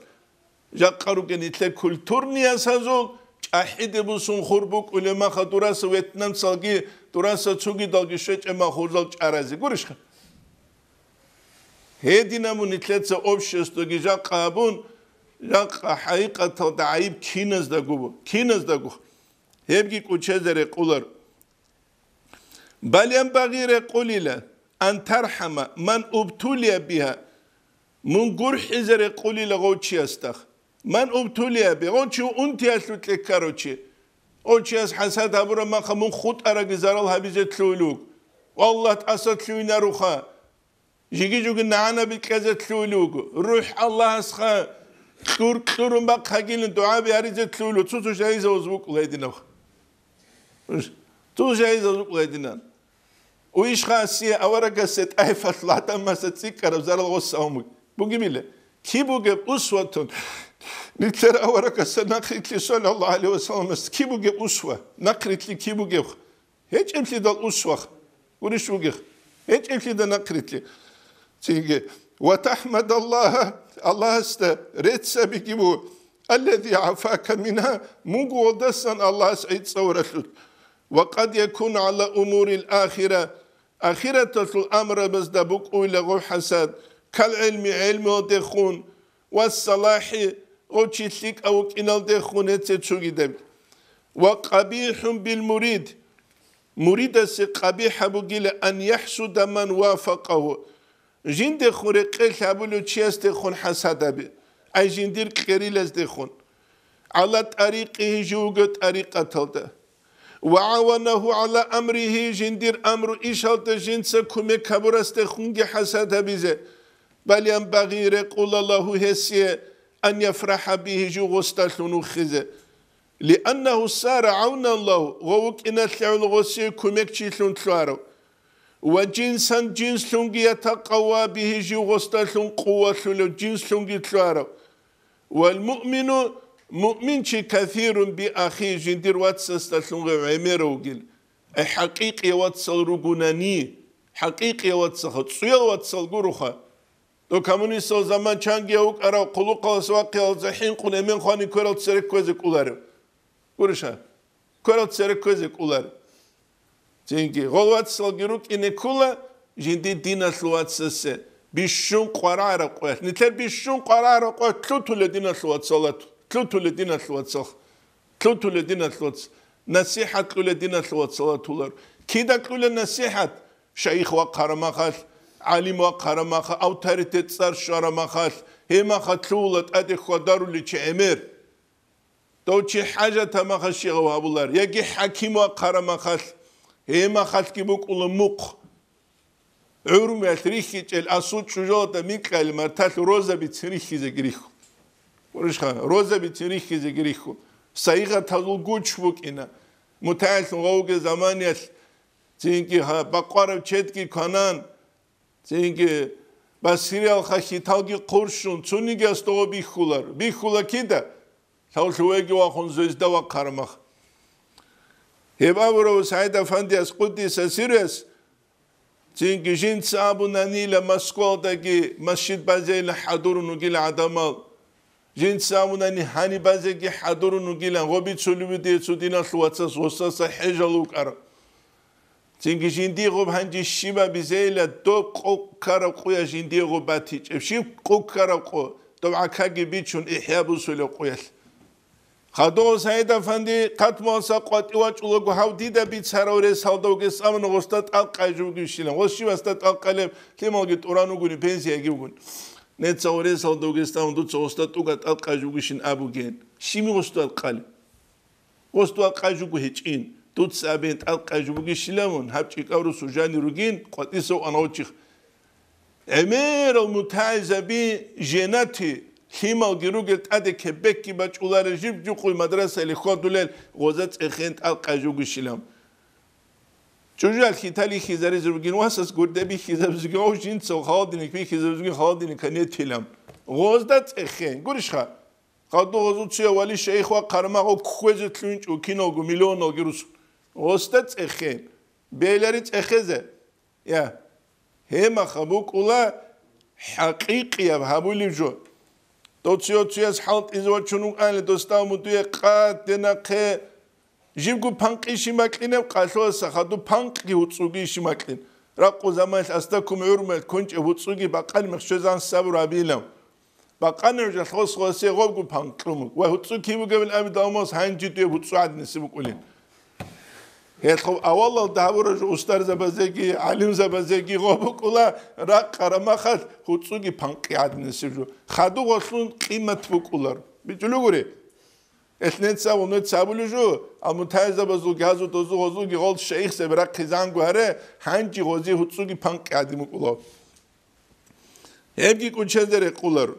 Жакъа ругел нилъер культурный ясазул чӀахӀиде бусун хур букӀулеб маха дураса вьетнамцалги, дураса цугидалги щвечӀеб махурзал чӀаразе гурищха? Гьединабун нилъеца обществоги жакъа гьабун, жакъа хӀакъикъаталда гӀайиб киназдаго бу-, киназдаго. Гьебги кӀучезе рекъулар. Бал янбагъи рекъулила, ан тархӀама ман убтулия биха, мун гурхӀизе рекъулила гъов чиясда. Ман убтулия би, гъов чи унтиялъул кьеккарав чи. Гъов чияс хӀасад гьабураб маха мун хутӀараги зарал гьабизе лъугьулуг. Аллагь тӀаса лъугьинаруха. Жиги-жуги нагӀанаби кьезе лъугьулев вуго. РухӀ Аллагьасха кьур-кьурун бахъ гьагилин дугӀаби гьаризе лъугьулев цо-цо жайзаваз вукӀула гьединав. Цо жайзаваз вукӀула гьединан. Уйишха асие аварагасе тӀайфалъ ладамаса цӀикӀкӀараб зарал гъоса гьумуг. Бугебила, киб бугеб усватун? Нилъер аварагаса нахърилълъи саллаллагьу гӀалайгьи ва салламас киб бугеб усва? Нахърилълъи киб бугеб? ГьечӀеблъидал усвах, гурищ вугех, гьечӀеблъида нахърилълъи. Цинги, ва тахӀмадаллагьа, Аллагьасда рецц абиги бу, аллази гӀафака мингьа, мунго гъолдасан Аллагьас гӀицӀаваралъулъ. Ва къад якуну гӀала умурил ахира, ахираталъул амрабазда букӀуйла гъов хӀасад, кал гӀилми, гӀелмуялдехун, ва салахӀи, гъов чи лъикӀав вукӀиналдехун гьеце цугидаб. Ва къабихӀун бил мурид, муридасе къабихӀаб бугила ан яхӀсуда ман вафакъагьу, жиндехун рекъелъ гьабулев чиясдехун хӀасад гьаби, ай жиндир кьерилаздехун, гӀала тӀарикъигьи живго тӀарикъаталда. Ва гӀаванагьу гӀала амригьи, жиндир амру ишалда жинца кумек гьабурасдехунги хӀасад гьабизе, бал янбагъи рекъула лагьу гьесие ан яфрахӀа бигьи жив гъосдалъун вухизе. Лианнагьу сара гӀавналлагьу, гъов вукӀиналъе гӀоло гъосие кумекчилъун лъугьарав. Ва жинсан жинслъунги ятакъавва бигьи жив гъосдалъун къувалъулев жинслъунги лъугьарав. Вал муъмину, муъминчи касирун би ахи жиндир вацасдалъун гъев гӀемерав вугил. Ай хӀакъикъияв вацал ругунани, хӀакъикъияв вацаха, цӀуял вацал гуроха. Дов коммунистал заман чангияв вукӀарав хъулухъалас вахъиялдаса хӀинкъун эмен хвани кверал цере кквезе кӀоларев. Гуриша, кверал цере кквезе кӀоларев. Цинги, гъол вацалги рукӀине ккола, жинди диналъул вацасе бищун къварагӀараб къоялъ. Нилъер бищун къварагӀараб къоялъ лъутуле диналъул вацалат, лъутуле диналъул вацал, лъутуле диналъул вац, насихӀат кьуле диналъул вацалатулар. Кида кьуле насихӀат? Шайих вахъараб махалъ, гӀалим вахъараб махалъ, авторитет цӀар щвараб махалъ, гьеб махалъ лъугьула тӀаде хьвадаруличи гӀемер. Дов чи хӀажатаб махалъ щегъав гьабулар, яги хӀаким вахъараб махалъ, гьеб махалъги букӀула мухъ. ГӀурмиялъ рихьичӀел асул чӀужалда микьал марталъ роза бицин рихьизеги рихьу. Гурищха, роза бицин рихьизеги рихьу. Сайигъатазул гуч букӀина. МутагӀилъун гъавуге заманиялъ цинги гьа бакъварав чедги кванан, цинги Басриялха хьиталги хъурщун, цунигияс дого бихьулар. Бихьула кида? Лъавлъувеги вахун зоздава хъармах. Гьеб абурав СагӀид Афандияс къуддиса сиррас, цинги жинца абунанила Москвалдаги масжид базейилан хӀадурун вугила гӀадамал. Жинца абунани гьаниб базеги хӀадурун вугилан, гъоби цулиб дие цо диналъул вацас гъосаса хӀежал вукӀар. Цинги жиндие гъоб гьанже щибаб бизейила, доб къо ккараб къуя жиндие гъоб батичӀеб, щиб къо ккараб къо, доб гӀакаги бичун ИхӀя бусулеб къуялъ. Хадув СагӀид Афанди хъатмуялса къватӀив вачӀулаго гьав дида бицарав ресалда вугес абуна гъосда тӀалкъай жугищилан. Гъос щибасда тӀалкъалеб, лъималги тӀуран вугони, пенсияги вугони. Неца гъоресалда вугес абун дуца гъосда тӀуга тӀалкъай жугищин абуген. Щими гъосда тӀалкъали? Гъосда тӀалкъай жуго гьечӀин. Дуца абен тӀалкъай жугищилан, гьаб чӀикӀав русу жани ругин, къватӀисав анавчи. ГӀемерал мутагӀилзаби женати, лъималги ругел тӀаде кебекки бачӀуларел жиб-жукъуй мадрасаяле хьвадулел гъоза цӀехен тӀалкъай жугищилан. ЧӀужуялъ хьитал ихьизаризе ругин, васас гурде бихьизабизеги, ов жинцав халдиник бихьизабизеги, халдиник гьанетилан. Гъозда цӀехен. Гурищха? Хадув гъозул цуя вали шайх ва хъармагъав кквезе лъугьинчӀо киналго миллионалги русун. Гъозда цӀехен. Белари цӀехезе. Я, гьемаха букӀула хӀакъикъияб гьабулеб жо. Доци-оцияс хӀалтӀизе вачун вукӀанила, досда мудуе къадде нахъе жибго панкъи щиб бакьинеб къалъуаса, хадуб панкъги гьуцӀуги щиб бакьин. Ракъу заманалъ астакум гӀурмал кунчӀеб гьуцӀуги бакъани мехщезан сабур гьабилав. Бакъанив жа лъос-лъосе гъобгу панкьумуг ва гьуцӀу киб бугебин абидалмас гьанжи дуе гьуцӀу гӀадинисеб букӀулин. Гьелъул авалалда гьабураб жо устарзабазеги, гӀалимзабазеги гъоб букӀула, ракъара махалъ гьуцӀуги панкъи гӀадинисеб жо. Хадугъалъун къимат букӀулар. БичӀулугури? Элънеца ва нуца абулеб жо, амутайзабазулги гьазу дозу гъозулги гъол шайихзаби рахъизангу гьаре, гьанжи гъози гьуцӀуги панкъи гӀадин букӀула. Гьебги кӀучезе рекъулар.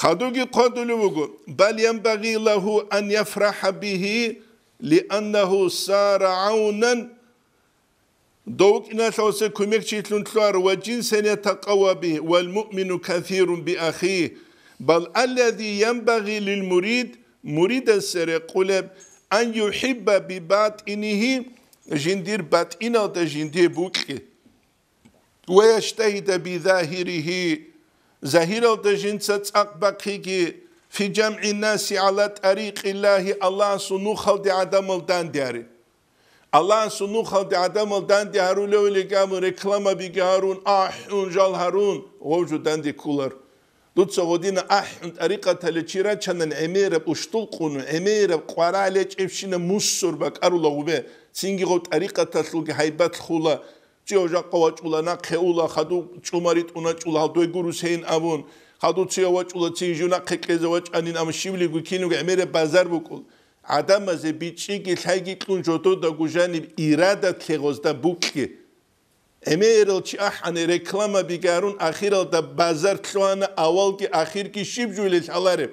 Хадуги хъвадулев вуго, бал янбагъи лагьу ан яфрахӀа бигьи, лианнагьу сара гӀавнан, дов вукӀиналъувсе кумекчилъун лъугьар ва жинсан ятакъавва бигьи, вал муъмину кафирун би ахигьи, бал аллази янбагъи лил мурид, муридасе рекъулеб, ан юхӀибба би батӀинигьи, жиндир батӀиналда жиндие букьи. Ва яжтагьида би загьиригьи, загьиралда жинца цӀакъ бахъиги, фи жамгӀи наси гӀала тӀарикъиллагьи, Аллагьасул нухалде гӀадамал данде гьари. Аллагьасул нухалде гӀадамал данде гьарулевлъи гьабун, рекламабиги гьарун, ахӀун, жал гьарун, гъов жо данде кколар. Дуца гъодина ахӀун тӀарикъаталъе чи рачанан гӀемераб уштул къунун, гӀемераб къварал гьечӀебщинаб мусор бакӀарула гъубе, цинги гъов тӀарикъаталъулги гьайбат хула. Чи гьав жакъа вачӀула, нахъе ула, хадув чӀумари тӀуначӀула, гьав дой гурус гьейин абун, хадув цияв вачӀула, цин жив нахъе кьезе вачӀанин, амма щивлиго киного гӀемераб базар букӀул. ГӀадамазе бичӀчӀиги лъайги кьун жододаго жаниб ирадат лъегъозда букьи. ГӀемерал чи ахӀани, реклама бигарун, ахиралда базар лъугьана, авалги ахирги щиб жуйилел лъалареб?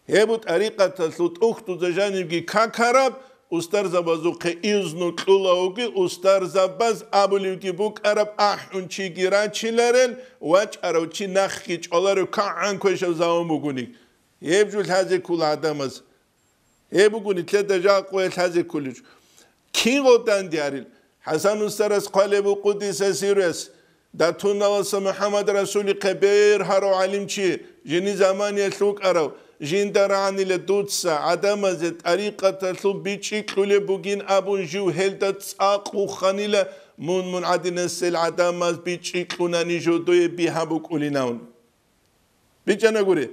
Гьеб тӀарикъаталъул тӀухьдуза жанибги какараб, устарзабазухъе изну кьулавги, устарзабаз абулевги букӀараб, ахӀун чиги рачиларел, вачӀарав чи нахги чӀваларев кагӀан квешав заман бугони. Гьеб жо лъазе ккола гӀадамаз. Гьеб буго нилъеда жакъуе лъазе кколев. Кин гъоданде арил? ХӀасан устарас хъвалеб букӀудиса сирес, датуналаса МухӀаммад Расулихъе бер гьарав гӀалимчи, жини заманиялъ вукӀарав, жинда рагӀанила дуца гӀадамазе тӀарикъаталъул бичӀчӀи кьулеб бугин абун жив гьелда цӀакъ вуханила, мун мун гӀадинасел гӀадамаз бичӀчӀи кьунани жодое бигьа букӀулинавун. БичӀанагури,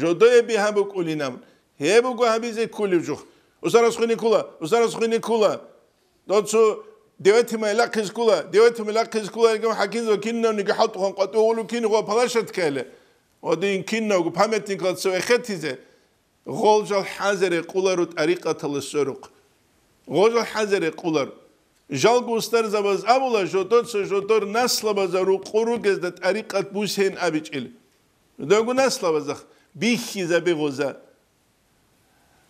жодое бигьа букӀулинаб. Гьеб буго гьабизе кколев жух. Усарас хуйни ккула, усарас хуйни ккула. Доцу девятимай лахъиз ккула, девятимай лахъиз ккула, гьелгам хӀакимзаб кинавниги хӀалтӀухъан къватӀивгъулев кин гъо палашат ккеле. Ва дин кинавго памятникал цо эхетизе. Гъол жал хӀазаре къулару тӀарикъатала сверухъ. Гъол жал хӀазаре къулар. Жалго устарзабаз абула, жодоца жодор наслабаза рукъу ругезда тӀарикъат бусейин абичӀел. Жодорго наслабазах бихьизабе гъоза.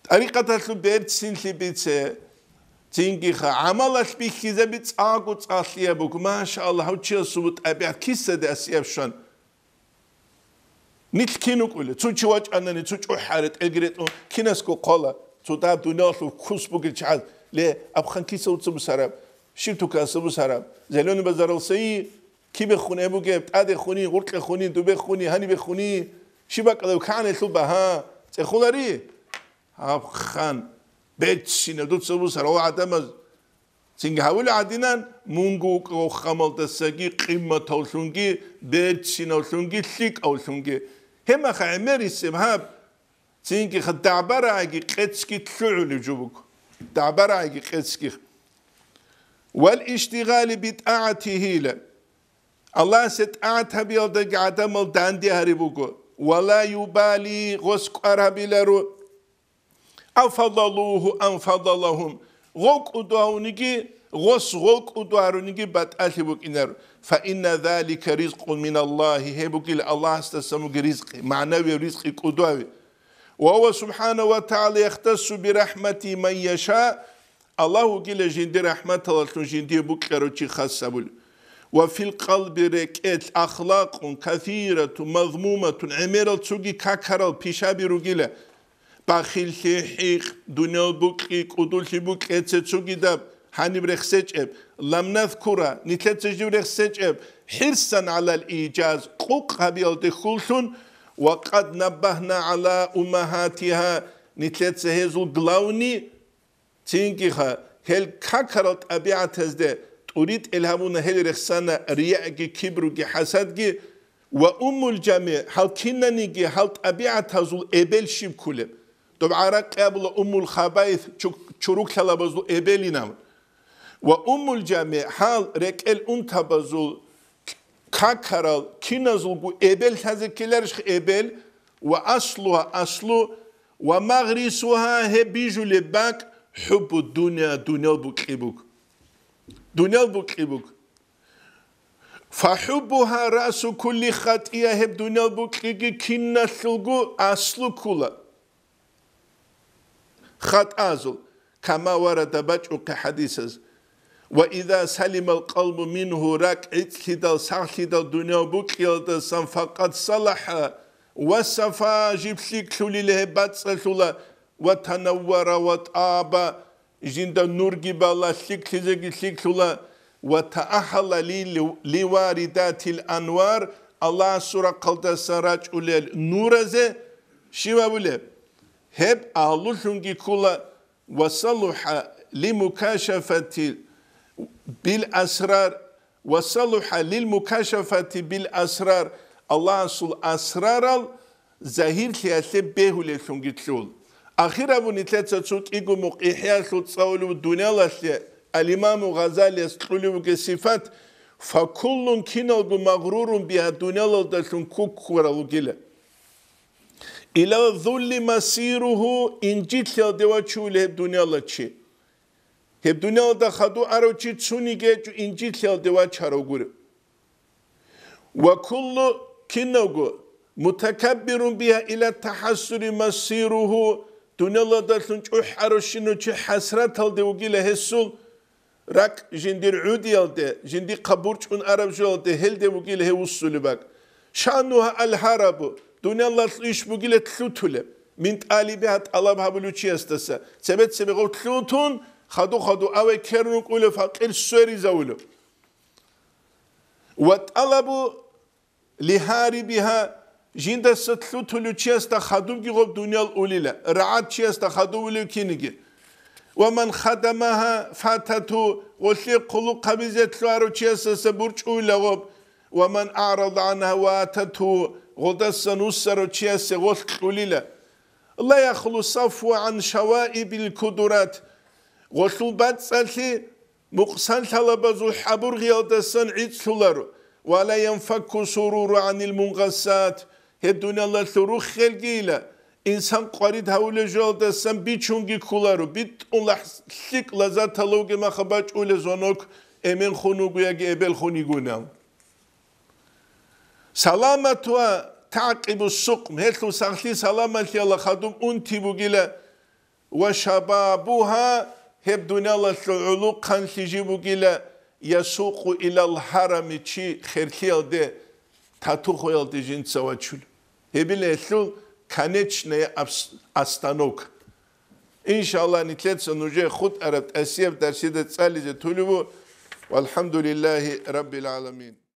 ТӀарикъаталъул берцинлъи бице. Цинги-ха, гӀамалалъ бихьизаби цӀакъго цӀалъияб буго. Машааллагь, гьав чиясул тӀабигӀат кисаде асияб щван. Нилъ кин вукӀулел? Цо чи вачӀанани, цо чӀухӀаре тӀелги ретӀун, кинасго хъвала, цо дагьаб дуниялалъул ккус бугел чагӀаз, ле, абхъан киса уца бусараб, щиб тукаса бусараб, зеленый базарал сайи, кибехун гьеб бугеб, тӀадехуни, гъуркьехуни, дубехуни, гьанибехуни, щиб бакӀалев кагӀанелъул багьа, цӀехолари? Абхъан, берцинаб дуца бусарал гӀадамаз, Цинги гьавула гӀадинан, мунго вукӀа гъов хамалдасаги, къимматавлъунги, берцинавлъунги, лъикӀавлъунги. Гьебмаха гӀемерисеб гьаб, цинги ха дагӀба-рагӀиги къецги лъугӀулев жо буго. ДагӀба-рагӀиги къецги. Вал иштигъали битӀагӀатигьила. Аллагьасе тӀагӀат гьабиялдаги гӀадамал данде гьариб буго. Вала юбали, гъос кӀвар гьабиларо. Афадалуху ам фадалагьум. Гъов кӀудо гьавуниги, гъос гъов кӀудо гьаруниги батӀалъи букӀинаро. Фа инна залика ризкъун миналлагьи, гьеб бугила Аллагьасдасан бугеб ризкъи, магӀнавияб ризкъи кӀудояви. Ва гьува субхӀанагьу ва тагӀала яхтассу бирахӀматигьи ман яша, Аллагь вугила жиндир рахӀматалалъун жиндие букьарав чи хас гьабулев. Ва фил къалби рекӀелъ ахлакъун касиратун мазмуматун гӀемерал цоги какарал пишаби ругила. Бахиллъи, хӀикъ, дуниял букьи, кӀудулъи букьеце цогидаб гьаниб рехсечӀеб, лам назкура, нилъеца жив рехсечӀеб, хӀирсан гӀалал ижаз, къукъ гьабиялде хьуллъун, ва къад наббагьна гӀала уммагьатигьа, нилъеца гьезул главный, цинги-ха, гьел какарал тӀабигӀатазде тӀуритӀел гьабуна, гьел рехсана риягӀги, кибруги, хӀасадги, ва уммул жами, гьал кинаниги гьал тӀабигӀатазул эбел щиб кколеб? Доб гӀаракъи абула уммул хабаис, чу-, чуруклъалабазул эбелин абун. Ва уммул жами, гьал рекӀел унтабазул какарал киназулго эбел лъазе ккеларищха эбел, ва аслугьа аслу, ва магърисугьа, гьеб бижулеб бакӀ, хӀуббу дунья, дуниял букьи буго. Дуниял букьи буго. Фахьуббугьа раъсу кулли хатӀия, гьеб дуниял букьиги киналъулго аслу ккола. ХатӀазул, кама варада, бачӀухъе хӀадисаз. Ва иза салимал къалбу мингьу, ракӀ гӀицӀлъидал, сахлъидал дуниял букьиялдасан, факъад салахӀа ва сафа, жиб лъикӀлъулила, гьеб бацӀцӀалъула, ва танаввара ва тӀаба, жинда нурги бала, лъикӀлъизеги лъикӀлъула, ва таахала ли-, ливаридатил анвар, Аллагьасул рахъалдасан рачӀулел нуразе, щив абулеб? Гьеб агьлулъунги ккола, ва салуха лимукашафати бил асрар, ва салуха лил мукашафати бил асрар, Аллагьасул асрарал загьирлъиялъе бегьулеллъунги лъул. Ахир абун нилъеца цо кӀиго мукъ ИхӀяалъул цӀалулев дуниялалъе ал-Имаму Гъазалияс кьулев вугеб сифат, факуллун, киналго, магърурун бигьа, дуниялалдалъун куккурал вугила. Ила зулли масиругьу, инжитлъиялде вачулев гьеб дуниялалъ чи. Гьеб дуниялалда хадув арав чи цониги гьечӀо инжитлъиялде вачарав гурев. Ва куллу, кинавго, мутакаббирун бигьа ила тахӀассури масиругьу, дуниялалдалъун чӀухӀаравщинав чи хӀасраталде вугила гьесул, ракӀ жиндир гӀудиялде, жиндихъа бурчӀун араб жоялде гьелде вугила гьев вуссулеб бакӀ. Шанугьа аль-гьарабу, дуниялалъул иш бугила лъутулеб, мин тӀалибигьа, тӀалаб гьабулев чиясдаса, цебе-цебе гъов лъутун, хадув-хадув авай ккерун рукӀулев факъир сверизавулев. Ва тӀалабу лигьарибигьа, жиндаса лъутулев чиясда хадубги гъоб дуниял улила, рагӀад чиясда хадув улев киниги. Ва ман хадамагьа фатату, гъолъие хъулухъ гьабизе лъугьарав чиясдаса бурчӀуйла гъоб, ва ман аърада гӀангьа ватату, гъолдасан вуссарав чиясе гъолъ кьулила. Ла яхлу сафу гӀан шаваибил кудурат, гъолъул бацӀцӀалъи мукъсанлъалабазул хӀабургъиялдасан гӀицӀлъуларо, ва ла янфакку суруру гӀанил мунгъасат, гьеб дуниялалъул руххелгийила, инсан къварид гьавулев жоялдасан бичунги кколаро, битӀун лъикӀ лаззаталавги маха бачӀулев зонок эмен хун вуго яги эбел хун йигунав. Саламат ва тагӀкъибу сукъм, гьелъул сахлъи саламалъиялда хадуб унти бугила, ва шабабугьа, Гьеб дуниялалъул гӀулухъанлъи жиб бугила, ясукъу илал гьарами чи херлъиялде, татухъуялде жинца вачулев. Гьебила гьелъул конечная абс-, остановка. Иншаллагь, нилъеца нужее хутӀараб тӀасияб дарсида цӀализе тулеб буго. Валхамдулиллагьи раббил гӀаламин.